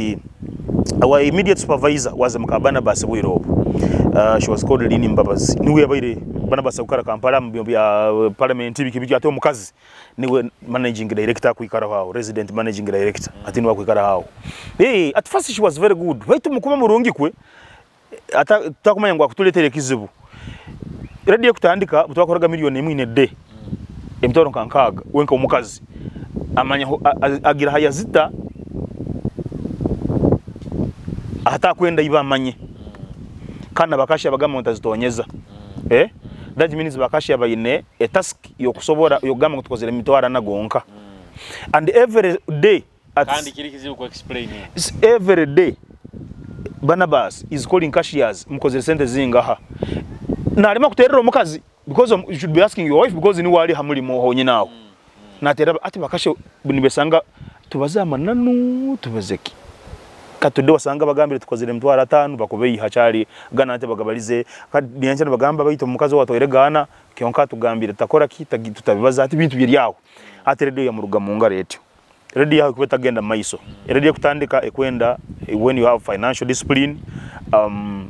our immediate supervisor was Mkabana Basi Bwirobo. She was called Lini Mbabazi. Niwe yabaire Barnabas akukara Kampala mu bya parliament biki ate omukazi niwe managing director kuikara hawo, resident managing director ati niwe kuikara hawo. Hey, at first she was very good. Baitu mukuba murungi kwe ata takumanya ngo akutuletere kizibu. Radio kutandika twakoraga milioni 1 in a day. Emitoro nkankaga wenka omukazi amanya agira hayazita ata kwenda iba amanye. Kana bakasha bagamba ntazitonyeza. That means bakasha bayine a task yokusobora yogamba tukozere mitwara nagonka. And every day at kandi kiri kizibu ku explain every day Barnabas is calling cashiers mukozere sente zingaha. Na alima kuterera omukazi because you should be asking your wife because ni wali hamulimo honye nawo. Natera ati bakasha nibesanga tubaze amananu tubezeki. Katude wasanga bagambire tukozere mtwara 5 bakobei hachali gana ate bagabalize kadyancha bagamba bayito mukazi watoire gana kyonka tugambire takora kita tutabibaza ati bintu byeryaho ate radio ya muruga munga retyo radio yaho kubeta genda maiso radio kutandika ekwenda when you have financial discipline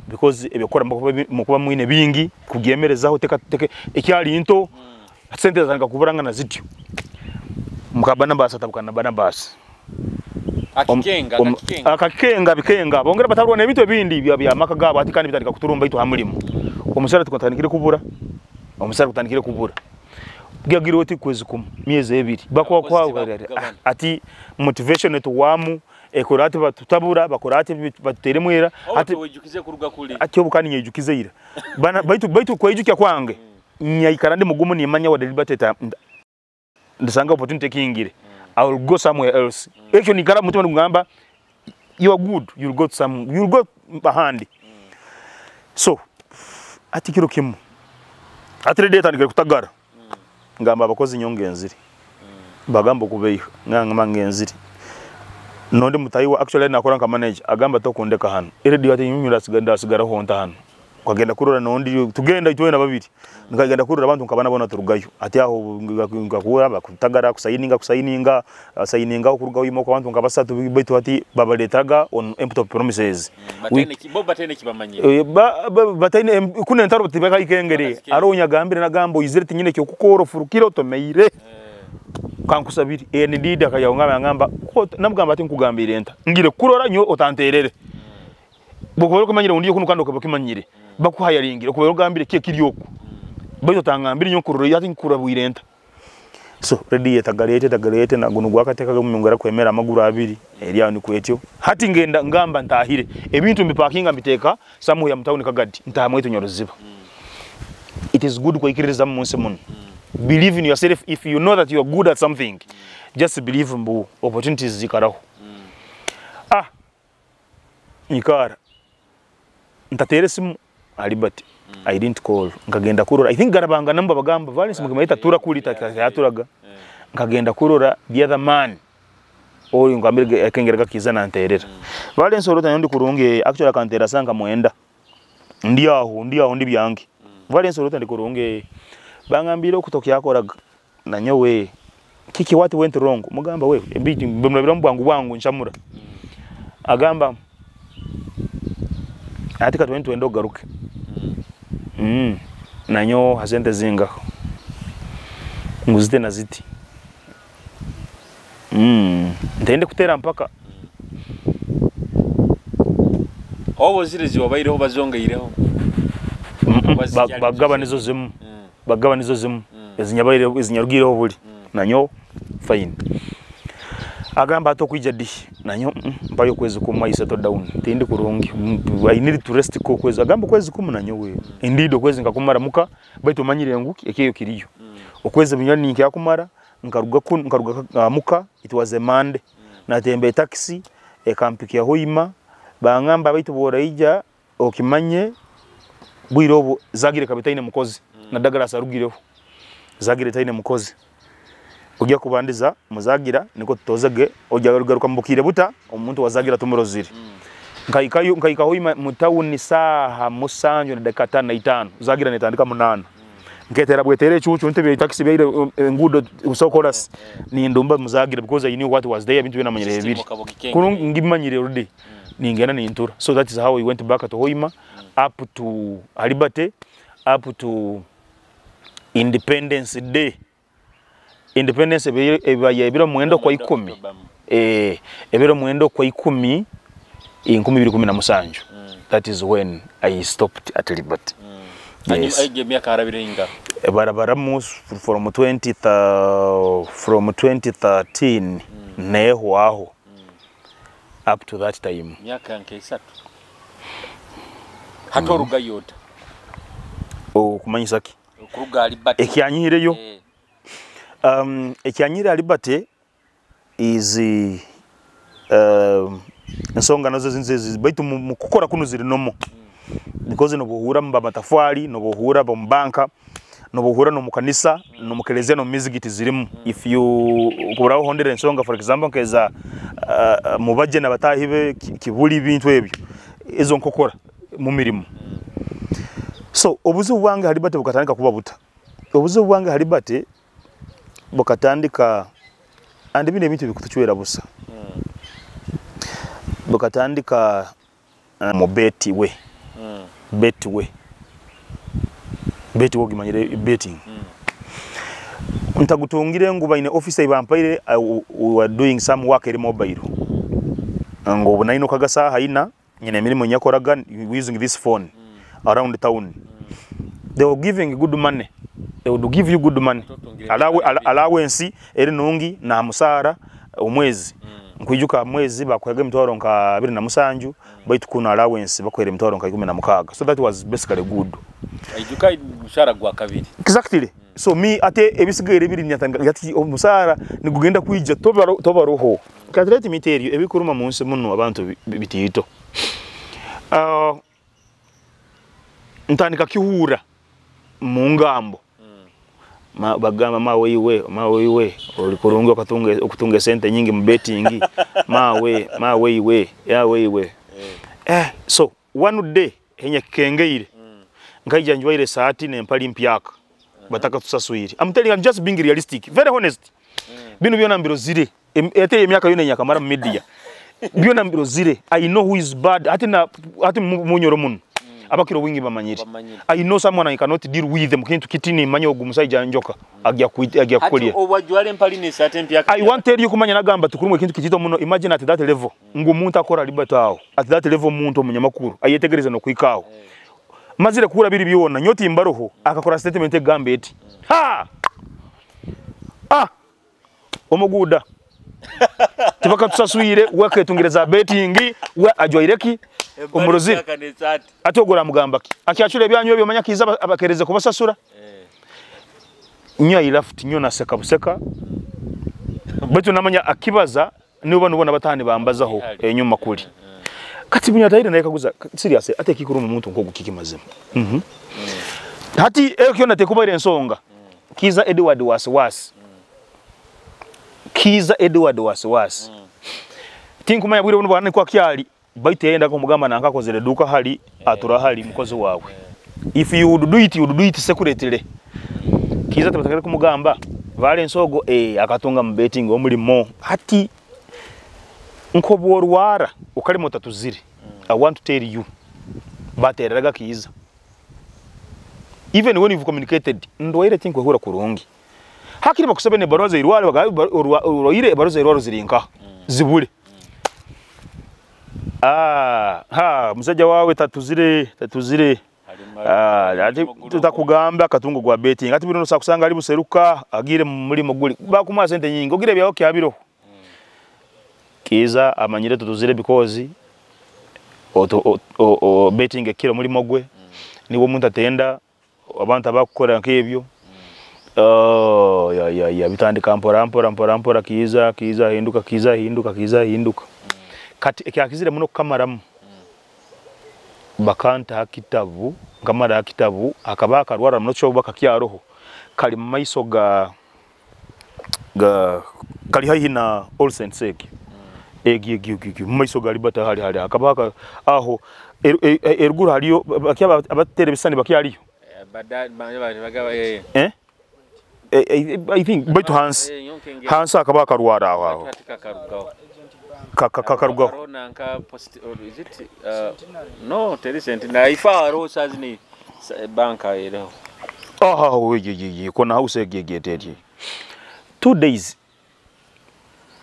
because ebikora mukuba mwine bingi kugemerezaho teka teke ekyali into sente zanga kuburanga na zityo mukabana basa tabukana bana basi akikenga akakenga bikenga bongera batarwa n'ebintu ebindi bya maka gabo ati kandi bitandika kuturumba itu hamulimo omusara tukatandikire kubura omusara kutandikire kubura byagira oti kwezi kumu miezi ebiri bakwa kwa ati motivation etuwamu ekora ati batutabura bakora ati batuteremwera ati wejukize kuruga kuli ati obukani nyejukize ira bana baitu kwejukia kwange nyaikara ndi mugumu nimanya wa deliberate ndisanga opportunity kingire I will go somewhere else. Ekyo nikara mutima ngamba you are good, you'll go some, you'll go behind. So ati kiro kimu ati data nigere kutagara ngamba abakozi nyongenziri bagamba kubeyo nganga ngenziri nonde mutayiwa actually nakora nka manager agamba tokundeka hano radio ati nyumira siganda sigara honta hano kwagenda kurora nondi tugenda itwena babiri nkagenda kurora abantu nkabana bona turugayo ati aho ngakura bakutagara kusayininga sayininga okurugayo imoko abantu nkabasatu baitu ati babaletaga on empty promises batene kibamanye batene kuna ntaro tibaka ikengere aronya gambire nagambo izere tinyine kyo kukoro furukiro tomeire kankusabiri ndida kayawo ngamba ngamba namugamba ati nkugambire enta ngire kurora nyo otanterere bokoro kumanyire undi kuno kandi okabakimanyire bakuhayaringira kubera ogambire kiye kiryoko bayo tangambire nyo kurora yati nkurabwire enta so ready etagalete naguno gwakateka mu kwemera amaguru abiri eri ni kwetyo hati ngenda ngamba ntahire ebintu mbipakinga mbiteka samu ya mtauni kagadi ntahamwe tunyoroziba it is good kwikiriza mu nsi muno. Believe in yourself. If you know that you are good at something, just believe mbu opportunities zikaraho. Nikara ntatere simu alibati. I didn't call. Nkagenda kurora. I think garabanga namba bagamba Valence mukimaita tura kuli taturaga. Nkagenda kurora the other man. Oyo ngambire akengera kizana nterera. Valence orota ndi kurunge actually akantera sanga mwenda. Ndi aho ndi byange. Valence orota ndi kurunge bangambire okutokya akoraga nanyowe kiki what went wrong mugamba we ebiti bamulabira mbwangu bwangu nchamura. Agamba ati ka 20 garuke. Nanyo hasente zinga nguzite na ziti ntende kutera mpaka obo zire ziwabaireho bazongeireho bagabanizo zimu bagabanizo zimu ezinyabaire ezinyarugireho buli nanyo fine. Agamba atokwija di nanyo mpayo kwezi kumwa iseto down tindi kurungi I need to rest ko kwezi agamba kwezi kumu nanyo we indeed kwezi ngakumara muka baitu manyire nguki ekeyo kiriyo Okwezi bunywani ninkyakumara nkaruga kunu, nkaruga muka, it was a Monday. Natemba etaxi ekampikya Hoima, bangamba baitu bworaija okimanye bwire obu Zagira ekaba etaine mukozi na Douglas arugireho. Zagira etaine mukozi. Ojya kubandiza muzagira niko tutozege, ojya garuka mubukire buta omuntu wa Zagira tumurozire. Nkaikayo, nkaika Hoima mu town saha 7:55, Zagira netandika 8. Nketera bwetere ecucu ntebe taxi beire engudo usokolas nindumba muzagira because I knew what was there, bintu binamanyire ebiri. Kuno ngimanyire already. Ningenda nintura. So that is how we went back to Hoima up to Liberty, up to Independence Day. Independence ebaya ebiro mwendo kwa 10. Ebiro mwendo kwa 10 2017. That is when I stopped at Liberty. Yes. Barabaramu from 2013 neho aho up to that time. Myaka nke isatu. Hatoruga yota. Okumanyisa ki? Okuruga Liberty. Ekyanyireyo. Ekyanyira Liberty is ensonga nazo zinze baitu mukukora kuno ziri nomo. Because nobuhura mba matafari, nobuhura bombanka, nobuhura no mukanisa, no mukelezia no mizigiti zirimu. If you kuburaho hondera ensonga, for example nkeza mubaje na batahibe kibuli bintu ebyo ezo nkokora mu mirimo. So obuzibu bwange Liberty bukatandika kuba buta. Obuzibu bwange Liberty bukatandika and bine ebintu bikutuchwera busa. Bukatandika mubeti we. Betway. Betway gimanyire betting. Ntagutungire ngu baine office ibampaire, we were doing some work eri mobile. Ngo bunaino kagasa haina nyina emirimo nyakoraga using this phone around town. They were giving good money. They would give you good money. Allowance eri nungi na musara omwezi. Nkwijuka mwezi bakwega emitwaro nka 27, baitu kuno allowance bakwera emitwaro nka 16. So that was basically good. Aijuka mushara gwa kabiri. Exactly. So me ate ebisigaire biri nyatanga yati omusara nigugenda kwija tobaroho. Kati let me tell you ebikuruma mu nsi muno abantu bitito. Ntandika kihura mu ngambo. Bagamba mawe iwe oli kurungi okutunga sente nyingi mu betting mawe iwe yawe iwe. So one day henya kengeire nkaija njwaire saati ne mpali mpyaka bataka tusaswire. I'm telling you, I'm just being realistic, very honest. Bino byona mbiro zire ete emyaka yone nyakamara mu media byona mbiro zire. I know who is bad ati na ati munyoro muno abakiro wingi bamanyire. I know someone I cannot deal with them kintu kitini manya ogu musajja njoka agya agya kukolya. I want tell you kumanya nagamba tukurumwe kintu kitito muno. Imagine at that level ngu umuntu akora Liberty aho at that level umuntu omunyamakuru ayetegereza no kwikaho. Mazire kura biri byona nyoti imbaroho akakora statement egambe eti ha ah omuguda tibaka tusaswire weketungireza betting we ajwaireki umuruzi atogora mugamba ki akyachule ebyanyu ebyo manya kiza abakereze kubasasura. Nyo I left nyo naseka buseka betu namanya akibaza niba nubona batani bambazaho enyuma kuli kati bunyatayire naye kaguza serious ate kikuru mu muntu nko gukikimazima. Hati ekyo natekubaire ensonga Kiza Edward wasiwasi. Kiza Edward wasiwasi. Tinkumanya bwire buno bwana kwa kyali baitu yenda ko mugamba nankakozere duka hali atura hali mukozi wawe. If you would do it, you would do it secretly. Kiza tabatakare kumugamba vale ensogo akatunga mu betting omulimo hati nkoborwara ukalimo tatuzire. I want to tell you batereraga Kiza. Even when you've communicated ndwaire tinkwehura kurungi. Hakiri bakusabe ne baroza irwale bagabe baroza irwalo zirinka zibule. Ha musajja wawe tatuzire ati tutakugamba katungo gwa betting ati bino sakusanga ali buseruka agire mu mulimo guli bakuma sente nyingi ogire byawo kyabiro. Kiza amanyire tutuzire because o betting ekiro mulimo gwe niwo muntu atenda abantu abakukora nk'ebyo. Oh, ya bitandika mpora mpora mpora mpora, kiiza kiiza hinduka, kiiza hinduka, kiiza hinduka. Kati ekyakizire muno kukamaramu, bakanta kitabu, nkamara kitabu akaba akarwara muno kyo bakakyaroho kali mu maiso ga kali haihi na All Saints egi. Egi egi egi mu maiso ga Liberty hali hali akaba aho eruguru haliyo bakyaba abatera ebisani bakyaliyo. Eh? I think baitu hansi hansi akaba akarwara aho aho kakarugaho. Is it no terisent na ifa rosa zini banka ero aha we kona house egegetete 2 days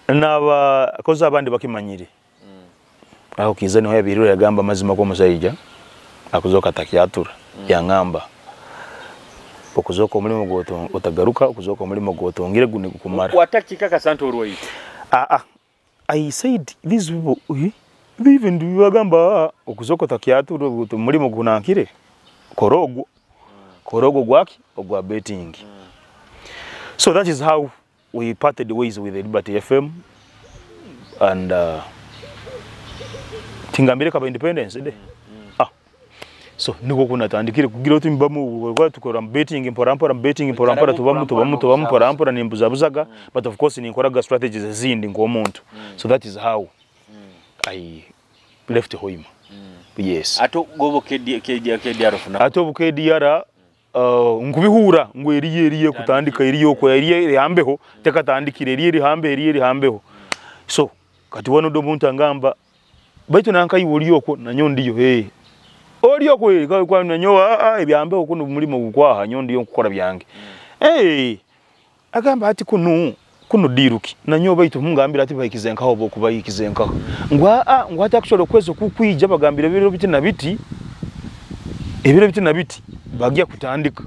naba koza abandi bakimanyire. Aho kizani ho yabiriro yagamba mazima ko musayija akuzoka takyatura. Yangamba okuzoka omulimo gwoto otagaruka okuzoka omulimo gwotongire gune gukumara watakika kasante orwayi. I said these people they even do bagamba okuzoka takyatura mulimo gunankire korogo korogo gwaki ogwa betting. So that is how we parted ways with the Liberty FM and tingambire kaba independence de. So niko kunatandikire kugira uti mbamu kwa tukora betting mpora mpora betting mpora mpora tubamu tubamu tubamu mpora mpora nimbuzabuzaga. But of course ninkoraga strategies ezindi ngomuntu. So that is how I left Hoima. Yes. Ato gobo KDR funa. Ato KDR nkubihura ngo eriye eriye kutandika eriye ko eriye rihambeho tekatandikire eriye rihambe eriye rihambeho. So kati wano do muntu angamba baitu nanka iwoliyo nanyo ndiyo hey. Oliyo kweli kwa nanyo ebyambeho kuno mulimo gukwaha nyo ndiyo nkukora byange. Eh agamba ati kuno diruki nanyo baitu mungambira ati bayikizenkaho bo kubayikizenkaho ngwa ngwa ati actually okwezo kukwija bagambira ebiro biti na biti ebiro biti na biti bagiya kutandika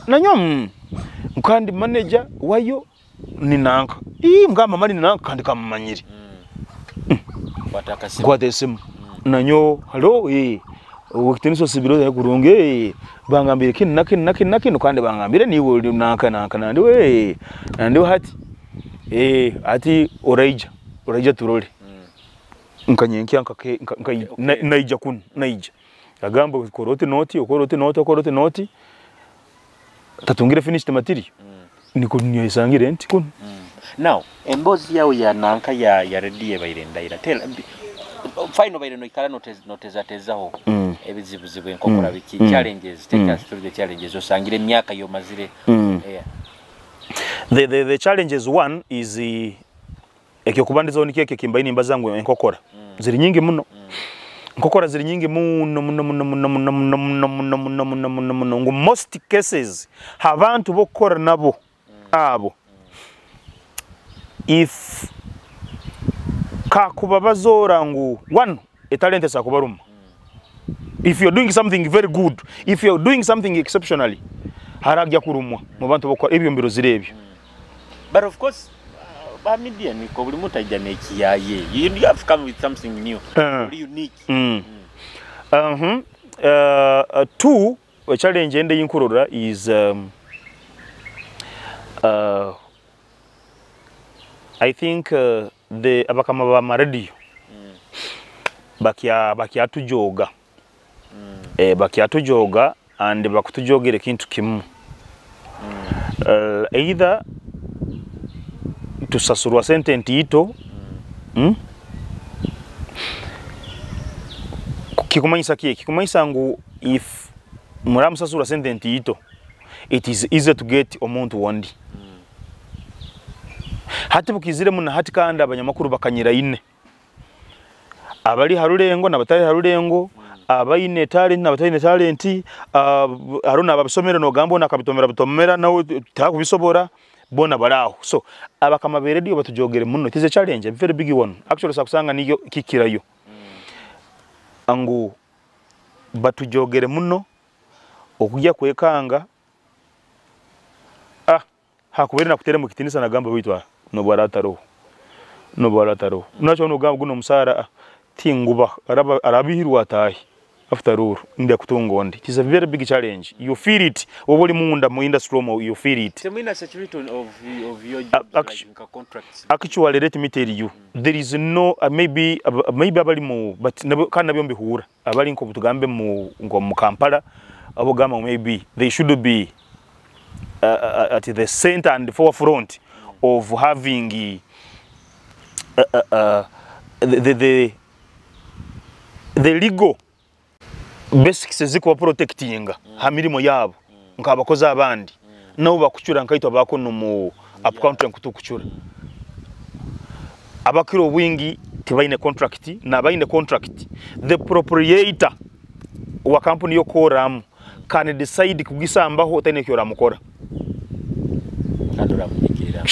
nanyo kandi manager wayo ni nanka ngamba mali ni nanka kandi kamumanyiri. Kwata esimu nanyo hello wakiteniso sibiro ya kurunge bangambire kinu nakinu nakinu nakinu kandi bangambire niwe nanka nanka nandiwe nandiwe hati ati oraija turole. Nkanyenkia nka naija kunu naija agamba koroti noti okoroti noti okoroti noti tatungire finished material. Niko nyisangire nti kunu. Now embozi yawe ya nanka ya radio baire ndaira tell final baire no ikala noteza tezaho ebizibuzibu enkokora biki challenges take us through the challenges osangire emyaka yo mazire. Yeah. The challenges one is ekyo kubandiza onike ekyo kimbaini mbazangu enkokora ziri nyingi muno. Nkokora ziri nyingi muno muno muno muno muno muno muno muno muno muno muno muno ngu most cases abantu bokora nabo abo if kakuba bazora ngu one a talent is akubaruma. If you're doing something very good, if you're doing something exceptionally, harajya kurumwa mu bantu bokora ebyo mbiro zirebyo. But of course ba media niko buli muntu ajja nekiyaye. You have come with something new, really unique. Two a challenge ende yinkurora is I think the abakama ba radio bakia tujoga. Bakia tujoga and bakutujogere kintu kimu. Either tusasurwa sente ntito. Kikumanyisa kiye kikumanyisa ngu if muramusasura sente ntito it is easier to get omuntu wondi. Hati bukizire muna hati kandi abanyamakuru bakanyira ine abali harulengo nabatali harulengo abaine talent nabatali talent haruna abasomero no gambo nakabitomera bitomera nawe takubisobora bona baraho. So abakama be radio batujogere muno. It is a challenge, a very big one actually. Sakusanga niyo kikirayo angu batujogere muno okujya kwekanga hakubere nakutere mu kitinisa nagamba witwa no barataro nacho no gamba guno musara tinguba arabihirwa atahi After all, ndya kutunga ondi. It is a very big challenge. You feel it. Oba oli munda mu industry omwo, you feel it. Temwina security of your jobs, like nka contracts? Actually, let me tell you, there is no maybe abali mu, but kandi nabyo mbihura abali nko tugambe mu ngo mu Kampala, abo gamba maybe they should be at the center and forefront of having the legal basics ezikuba protectinga ha mirimo yabo nk'abakozi abandi nabo bakucura nkaitwa bakono mu up country nkutukucura. Abakiro obwingi tibaine contract, nabaine contract the proprietor wa company yokoramu can decide kugisambaho otaine kyo ramukora. Kandi oramunyegera.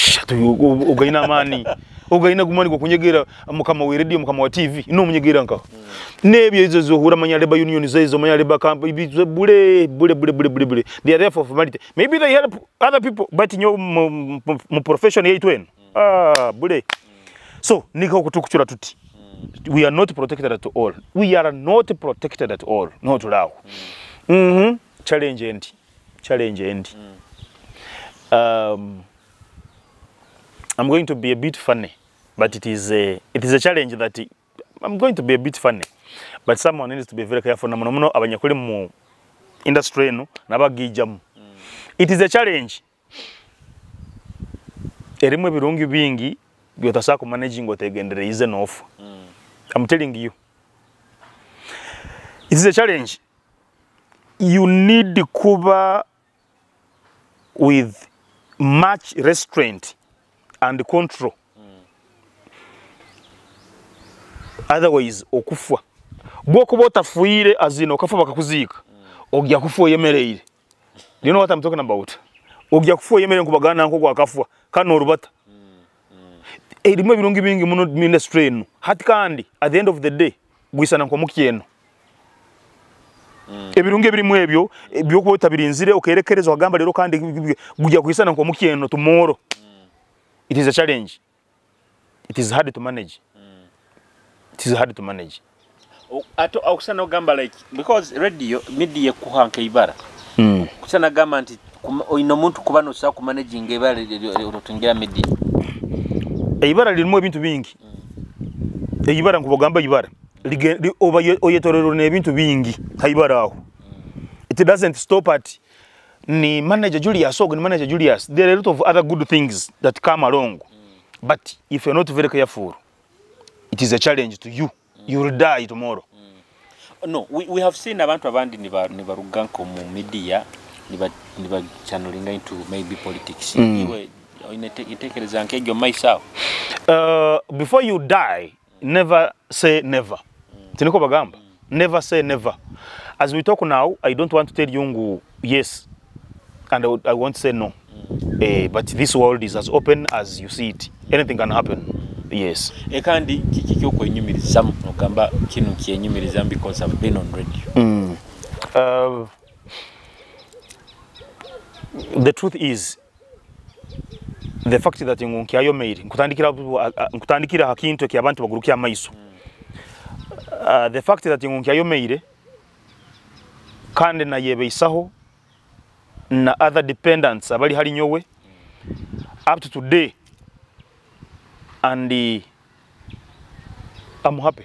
Ugaina amani, ugaina gumani gokunyegera mukama wa radio, mukama wa TV, no munyegera nka nebyo izo zohura manya labor union zezo manya labor camp ibizo bule bule bule bule bule bule. They are there for formality. Maybe they help other people, but nyo mu profession yaitu eno bule. So niko kutukuchura tuti we are not protected at all. We are not protected at all. Not now. Challenge end. Challenge end. I'm going to be a bit funny, but it is a challenge that I'm going to be a bit funny, but someone needs to be very careful. Na muno muno abanyakuli mu industry eno nabagijamu. It is a challenge. Erimu ebirungi bingi byotasaka ku managing otegendereize nofu. I'm telling you, it is a challenge. You need kuba with much restraint and control. Otherwise okufwa. Bwokuba otafuire azino okafa bakakuziika. Ogya kufa oyemereire. Do you know what I'm talking about? Ogya kufa oyemereire nkubagana nko gwakafwa kano orubata. Erimu ebirungi bingi muno industry eno. Hati kandi at the end of the day gwisana nko mukyeno. Ebirungi ebirimu ebyo byokuba otabirinzire okerekereza wagamba lero kandi gujya kwisana nko mukyeno tomorrow. It is a challenge. It is hard to manage. It is hard to manage. Ato okusana ogamba like because radio media kuhanka ibara. Kusana gamba nti oyina omuntu kuba nosobola ku managing ebara otungira media. Ibara lirimu ebintu bingi. Ibara nkubagamba ibara oba oyetorero n'ebintu bingi haibara aho. It doesn't stop at ni manager Julius or ni manager Julius. There are a lot of other good things that come along. But if you're not very careful, it is a challenge to you. You will die tomorrow. No, we have seen abantu abandi nibaruga nko mu media niba channeling into maybe politics. Iwe itekereza nk'egyo myself. Before you die, never say never. Tiniko bagamba. Never say never. As we talk now, I don't want to tell you ngu yes, and I won't say no. But this world is as open as you see it. Anything can happen. Yes. Ekandi kiki kyokwenyumirizamu ogamba kino kyenyumirizamu because I've been on radio. The truth is the fact that nkunkiayomeire nkutandikira hakintu eki abantu bagurukya amaiso. The fact that nkunkiayomeire kandi nayebeisaho na other dependents abali hali nyowe up to today, and I'm happy.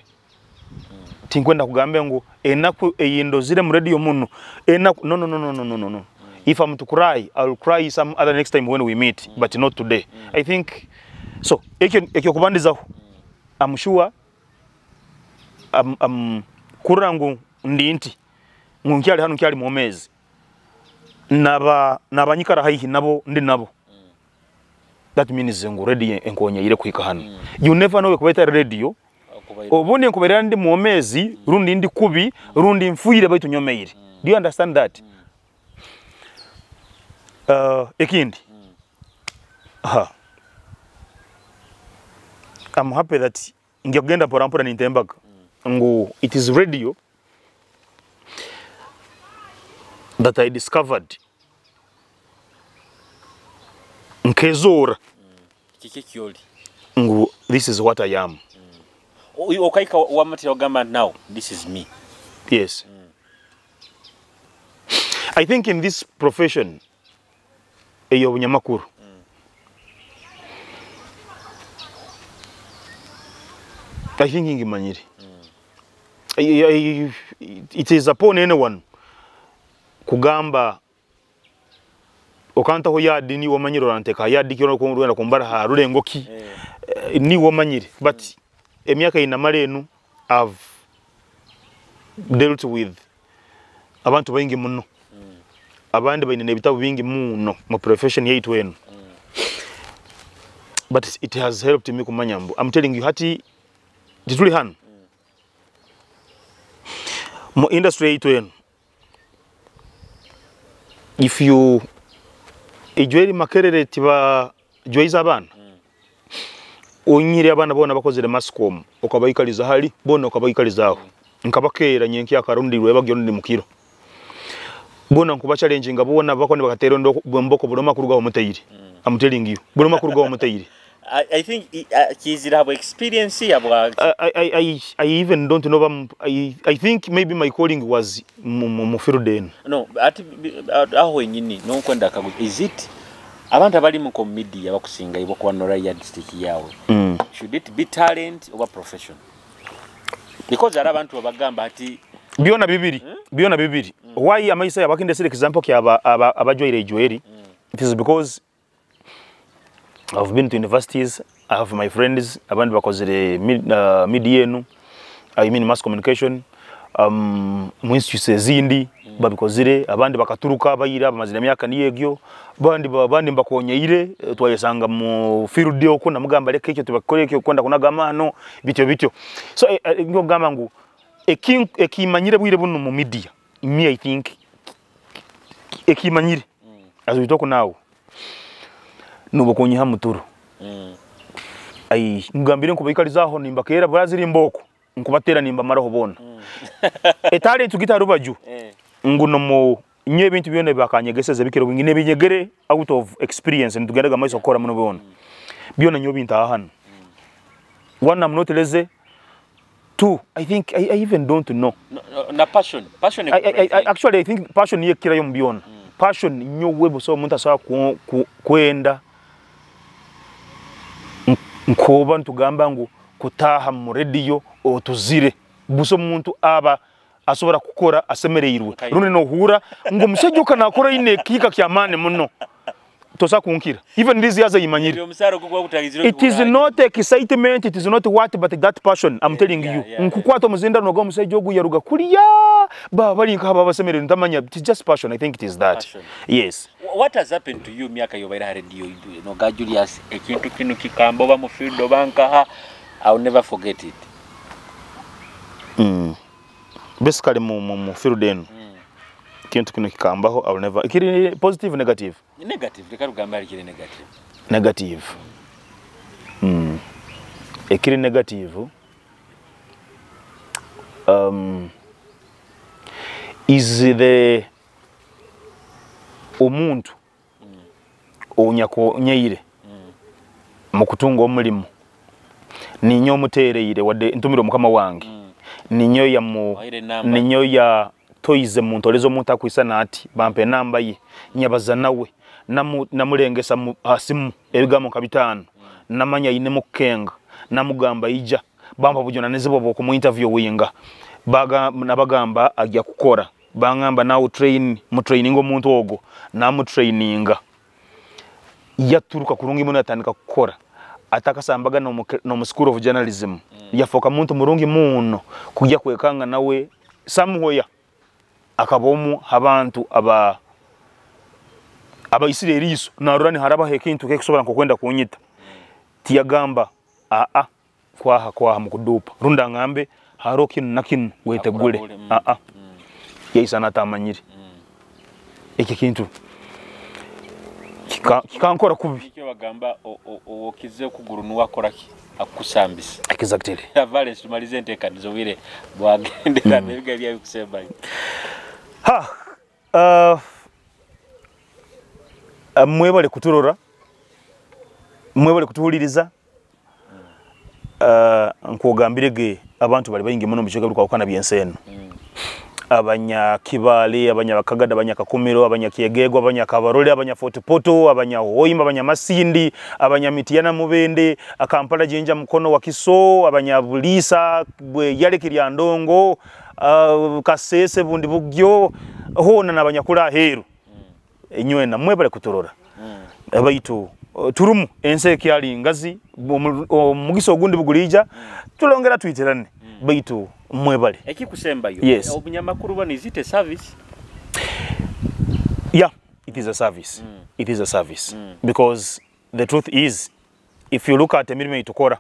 Tinkwenda kugambe ngu enaku eyindozire mu radio muno enaku no no no no no no no. If I'm to cry, I'll cry some other next time when we meet, but not today. I think so. Ekyo kubandizaho. I'm sure I'm kurangu ndi nti nkyali hano nkyali mwomezi naba nabanyikara haihi nabo ndi nabo. That means ngu radio enkonyeire kuhika hano. You never know kubeta radio. Obundi nkuberera ndi mwomezi, rundi ndi kubi, rundi mfuire baitu nyomeire. Do you understand that? Ekindi. I'm happy that ngiyogenda mpora mpora nintembaga. Ngu it is radio that I discovered. Nkezora. Kiki kyoli. Ngu this is what I am. Okaika wamatira ogamba now this is me. Yes. I think in this profession ey'obunyamakuru I think ngimanyire. It is upon anyone kugamba okantaho yadi ni wamanyire oranteka yadi kyo rwenda kumbara ha rulengo ki ni wamanyire, but emyaka inamara enu I've dealt with abantu baingi muno, abandi baine n'ebitabo bingi muno mu profession yaitu enu, but it has helped me kumanya mbu I'm telling you hati tituli hano mu industry yaitu enu. If you ijweri Makerere tiba jweiza abana, onyire abana bona bakozere mascom okabaikaliza hali bona okabaikaliza aho nkabakera nyenki akarundi rwebagyo ndi mukiro bona nkuba challenge nga bona bako ne bakatera mboko buloma kuruga omutayiri. I'm telling you buloma kuruga omutayiri. I think kizira habo experience yabwa. I even don't know. I think maybe my calling was mu field eno. No, ati aho wenyini no kwenda kagu is it abantu abali mu media bakusinga ibo kwa nora ya district yawe, should it be talent or profession? Because ari abantu babagamba ati byona bibiri, byona bibiri. Why am I say abakinde sile example ki aba abajwaire ijweri? It is because I've been to universities, I have my friends abandi bakozere media enu, I mean mass communication, mu institutes ezindi babikozere, abandi bakaturuka bayira bamazira emyaka niyegyo, bandi mbakonyeire twayesanga mu field okwo namugamba leka ekyo tubakore ekyo kwenda kunaga amano bityo bityo. So ngogamba ngu ekimanyire bwire buno mu media, me I think ekimanyire as we talk now nubukonyiha muturu. Ai ngambire nkubaikalizaho nimbakera Brazil mboko nkubatera nimba maraho bona. Etale tugita rubaju nguno mu nye bintu byone bakanyegeseze bikiro bingine binyegere out of experience ntugendaga maiso okora muno bona. Byona nyo binta hano. One, I'm not lazy. Two, I think I even don't know. No, no, na passion. Passion I actually I think passion yekirayo mubyona. Passion nyo webo so omuntu asobola kwenda nkoba ntugamba ngu kutaha mu radio otuzire buso omuntu aba asobora kukora asemereirwe rundi nohura ngo musajja nakora ine kika kya mane muno tosa kunkira even this years ayimanyire. It is not excitement, it is not what, but that passion I'm telling you. Nkukwata omuzinda noga omusajja ogu yaruga kuliya baba bali nka baba basemerere ntamanya. It is just passion. I think it is that passion. Yes. What has happened to you myaka yobaira radio noga Julius ekintu kinu kikamba oba mu field obanka? I'll never forget it. Basically mu field eno kintu kino kikambaho I'll never. Kiri positive negative? Negative. Leka rugamba kiri negative. Negative. Ekiri negative is the omuntu onyakonyeire mu kutunga omulimu ninyo omutereire wadde ntumire omukama wange ninyo ya mu ninyo ya toize muntu olezo omuntu akwisana ati bampe namba ye nyabaza nawe namulengesa hasimu ebigambo nka bitano namanya ine mukenga namugamba ija bamba bujona nezibwa bwo mu interview winga baga nabagamba ajya kukora bangamba nawo train mu training omuntu ogo namu traininga yaturuka kurungi muno yatandika kukora atakasambaga no mu school of journalism yafoka muntu murungi muno kujya kwekanga nawe somewhere akabomu abantu aba abaisireri iso narurani harabahe kintu kekusobora nkokwenda kunyita tiyagamba a a kwaha kwaha mukudupa runda ngambe haro kinu na kinu wetegule a a yaisana tamanyire iki kintu kikankora kubi icyo bagamba owokize kuguru nuwakora ki akusambisa. Exactly. Valence tumalize entekanizo wire bwagendera nebiga bya bikusema. Ha mwebale kuturora mwebale kutuhuliriza nkugambirege abantu bali bayingi muno mu bigo bikawukana byense eno. Abanyakibale, abanyakagada, abanyakakumiro, abanyakyegegwa, abanyakabarole, abanyafotipoto, abanyahoima, abanyamasindi, abanyamitiyana, mubende, Kampala, Jinja, Mukono, Wakiso, abanyabulisa, Bweyale, Kiryandongo, Kasese, bundi bugyo hona n'abanyakula aheeru, enywena mwebale kuturora. Baitu turumu ensi ekyali ngazi, omugisa ogundi bugulija tulongera twitirane, baitu mwebale. Ekikusembayo? Yes. Obunyamakuru bano, is it a service? Yeah, it is a service. It is a service because the truth is, if you look at emirimu eitukora,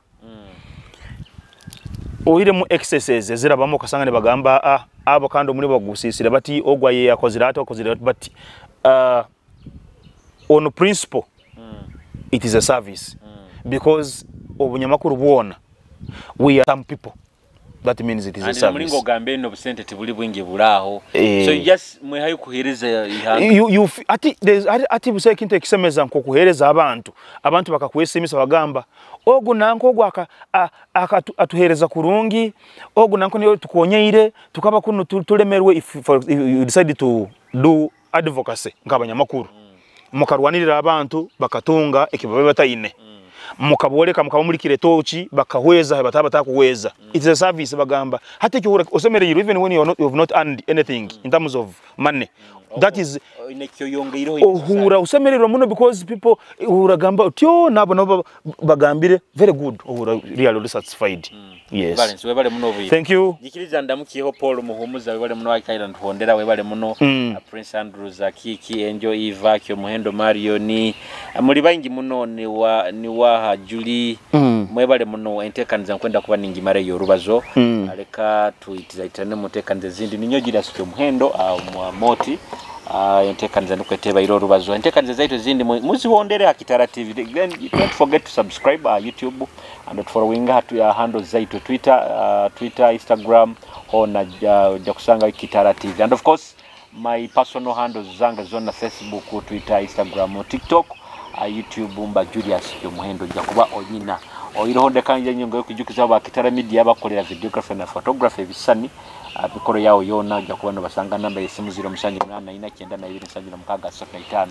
oiremu excesses ezirabamu, okasanga ne bagamba, ah, abo kandi omuli bagusisire bati ogwa ye akozire ati, akozire ati, but on principle it is a service because obunyamakuru bwona, we are some people, that means it is a And service. Mulingo ogambe eno obusente tebuli bwingi bulaaho. Eh. So you just mwehayo kuheereza ihanga. Ati ati busa ekintu ekisemeza nkokuhereza abantu, abantu bakakwesimisa, bagamba ogu nanko ogu atuhereza kurungi, ogu nanko niyo tukonyeire tukaba kuno tulemerwe. If you decide to do advocacy nk'abanyamakuru, mukarwanirira abantu bakatunga ekibabe bataine, mukaboleka, mukabamurikira etoki, bakahweza bataba batakuhweza, it's a service. Bagamba hati ekyo osemereirwe even when you have not earned anything in terms of money, that is Nekyoyongeireho. Ohura usemererwa muno because people uhura gamba otyo nabo nabo bagambire very good, ohura really satisfied, yes. Valence, webale muno obwire. Thank you. Jikiriza ndamukiyeho Paul Muhumuza, webale muno, akaira ntuhondera, webale muno. Prince Andrews, Akiki Enjo, Eva Kyomuhendo, Mario, ni muli baingi muno, ni waha Julie. Mwebale muno. Enteekaniza nkwenda kuba ningimara orubazo. Leka tuitizaitane muteekaniza ezindi. Ninyo Julius Kyomuhendo, moti enteekaniza nukwetebaire orubazo. Enteekaniza zaitu ezindi muzihondere ha Kitara TV. Then don't forget to subscribe YouTube and following hatu ya handles zaitu, Twitter, Instagram hona ojja kusanga Kitara TV, and of course my personal handles zange zonna, Facebook, Twitter, Instagram, TikTok, YouTube mba Julius Kyomuhendo, ojja kuba onyina oiroho. Ndekanja nyongo yokujukiza ba Kitara Media bakolera videography na photography, ebisani, mikoro yawo yona. Ojja kuba nobasanga namba yesimu 0784 92 76 35.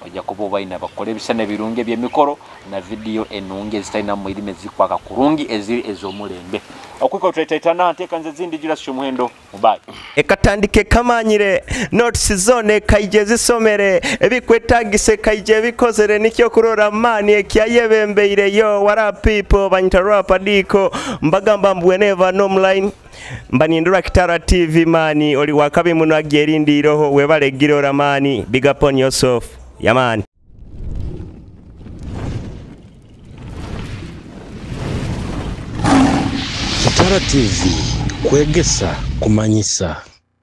Ojja kuba obaina bakola ebisani ebirungi ebyemikoro na video enungi ezitalina muirimu, ezikwaka kurungi, eziri ez'omulembe. Okwika tutaitaitana nteekanze ezindi. Julius Kyomuhendo, mubayi. Ekatandike kamanyire notes zone kaije zisomere ebikwetagise kaije bikozere nikyo kurora mani ekyayebembeire. Yo, what up people, banyita rapa diko, mbagamba mbweneva nomline mbanindura Kitara TV mani oli wakabi muno agyerindiiroho webale girora mani, big up on yourself yamani. Kitara TV, kwegesa kumanyisa.